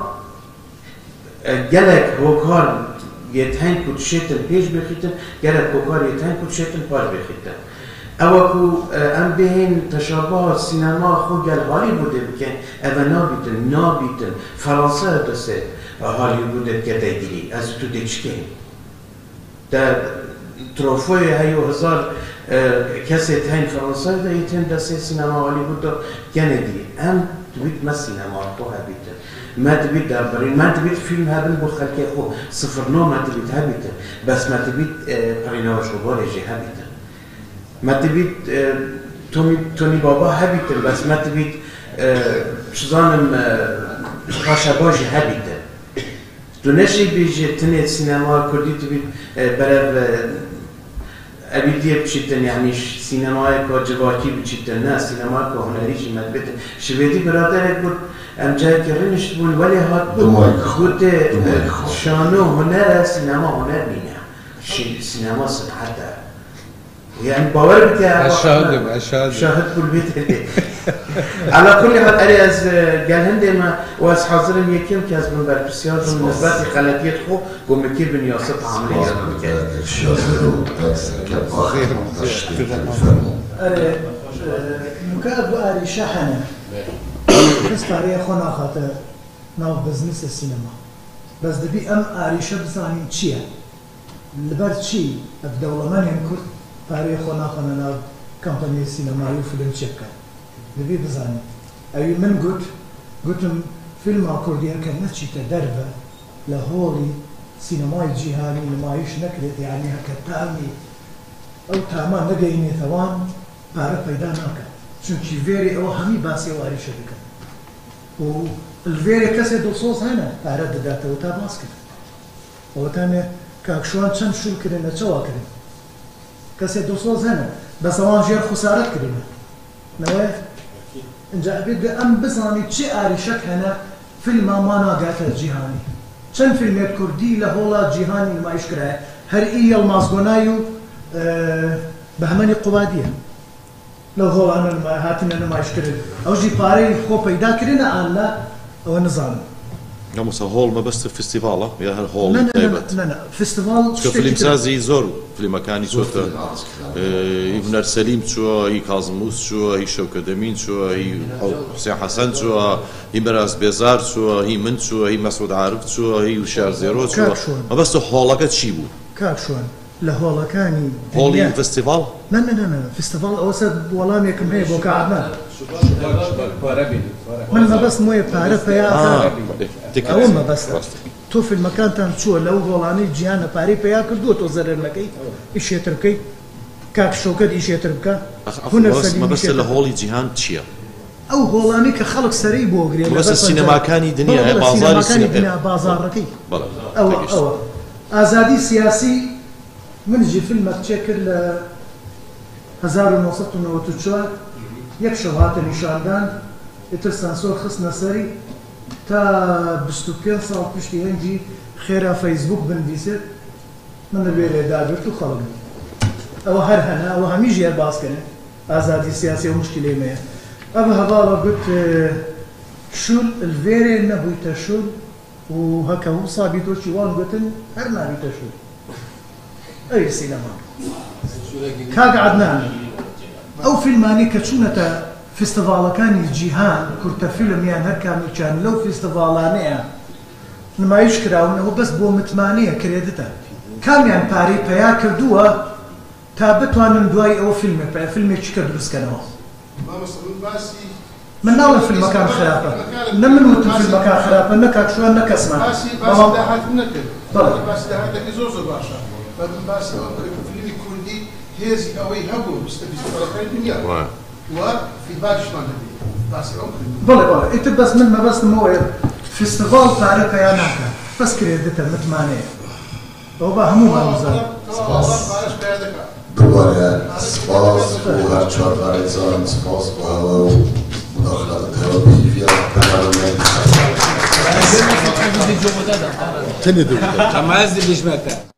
e, gelek hokar yê teng ku dişêtin pêş bêxîtin, gelek hokar yê teng ku dişêtin paş bêxîtin. Ewa ku, e, em bêhên teşabuha sînema xwe gel Hollywoodê bikin, ev e nabîtin, nabîtin. Feransaya destê Hollywoodê dike deygirî. Ez û tu dê çi keyin? Te trofoyê heyo hezar, e, kesê tên Fransayê de yê tên destê sînema Hollywood de Kennedy. Em dibît me sînema xwe hebîtin. Me dibît derbirîn, me dibît fîlm hebin bo xelkê xwe. Sifir no me dibît hebîtin. Bes me dibît, e, pirîna ji xwe barê jî hebîtin. Me dibît, e, Tomî, Tonî Baba hebîtin, bes me dibît, e, çizanim, e, Xaşeba jî hebîtin. Tu neşî bêjî tinê sînema kurdî tu bî, e, berev, e, evîdiyê biçîtin, yanî ş-, sînemayeke civakî biçîtin, ne, sînemayeke hunerî jî me dibitin. Şivêdî biraderek got, em cayekî rûniştibûn, welê hat got, Dumayka. Gotê, e, Dumayka. Şano huner e, sînema huner nîne. Şî-, sînema sinhet e. Yani bawer bike, Ez şahid im, ez şahid im. Şahid bûn bê tevê. Ala kulli hal, erê ez, e, gel hindê me û ez hazir im yekêm kes bin berpirsiyar bin nisbetî xeletiyet xwe ku min kir bin yasa tahamilê Spas gel bike. Erê, e, nuka bu arîşe hene. Kes pareyê xwe naxate nav biznesê sînema. Bes dibî em arîşe bizanîn çi ye. Li ber çi ev dewlemenên Kurd pareyê xwe naxine nav kampaniyê sînemayî û film çêbikin? Divê bizanî. Ewî min got, gotim, fîlma Kurdî heke neçîte derve, li holî sînemayê cîhanî nimayîş nekirêt, yanî heke tamî ew tama negeyînête wan, pare peyda nake. Çunkî vêrê ew hemî basê warîşe dikin. Û li vêrê kesê dilsoz hene, pare didate û ta bas kir. Û tenê kak Şiwan çend şûl kirine, çawa kirine? Kesê dilsoz hene, bes ewan jêr xusaret kirine. Newe? Inca ebê de em bizanî çi arîşek hene, filma ma nagate cîhanî. Çend filmê kurdî li hola cîhanî nimayîş kiraye? Her î Yilmaz Gunay û, e, Behmenî Qubadî ye. Li holane nima-, hatine nimayîş kirin. Ew jî pareyê xwe peyda kirine an na, ew nizanim. Ya mesela hol mebeste festivala ya her hol Ne, ne, ne, taybet. ne, ne, ne. Festival Çuka tiştekî film din. sazî zor filmekanî Zor çote. film az kiran. Ee, Huner Selim çuwa, hî Kazım Us çuwa, hî Şevket Emin çuwa, hî Hussein Hasan çuwa, hî Miras Bezar çuwa, hî min çuwa, hî Mesud Arif çuwa, hî Huşyar Zero çuwa. Kak Şuan. Mebeste holaka çi bû? Kak Şuan. Li holakani Holî dinya festival? Ne, ne, ne, ne. Festival ew ser welamêkim heye bo ka Adnan. Şubat, Şubat, pare bînî, pare. Min mebest moyê pare peya Ha, ka. e, tekrar. Ew mebest e. Rast. To filmekantan çû li ew holanî cîhana parî peya kirduwe, to zerer nekey. Îşê tir bikey. Kak Şewket îşê tir bike. Ax, ax, Huner mebest, Selîm mebest îşê li tir bike. holî cîhan çi ye? Ew holanî ke xelk serî bogirê, Mebest li ber sînemakanî dinya, Bala, he, bala, bazarî sînemakanî sîne-, dinya, bazar dikey. Bala, Ew, peki. ew. Azadî siyasî Min jî filmek çêkir li hezar û neh sed û newed û çar, yek şev hate nîşandan, êtir sansor xistine serî, ta bîst û pênc sal piştî hin jî xêra Facebook binivîsir, min li vê rê dagirt û xelk bû. Ew her hene, ew hemî jî yer bas kirin. Azadî siyasî ew muşkilê me ye. Ev hevala got, e, şûl li vê rê nebûyte şûl, û heke wisa bî doşî wan gotin, her nabîte şûl. Ey sînema. Kak Adnan, ew fîlmanî ke çûnete festîvalekanî cîhan, kurte fîlm yan her kamî çan, lew festîvalanê ye, nimayîş kirawin, ew bes bo mitmanê ye, kredît e. Kamiyan parî peya kirduwa, Ta bitwanin duayî ew fîlmê pe, fîlmê çike dirust kenewa. Mamosta, min basî Min nawe fîlmekan xirap e. Ne min wî fîlmekan xirap e, ne Kak Şuan, ne kes me. Basî, basî Baba dahatin nekir. Bale. Basî dahatekî zor zor baş e. Ve min basî ew kir, fîlmî kurdî hêzî ewey hebû, işte fîlmekan dinya. Wa. Wa fîlma şiman dibî. Basî ew kir. Bale, bale. Îtir bes min mebestim o ye. Festîval pare peya nake. Bes kredît e, mitmanê. Baba hemû me bizan. Spas. Dubare spas û her çar parêzan spas bo hewe û mudaxilata te ya pîviya te hewe me. Tenê dibû. Ama ez dibêjim te.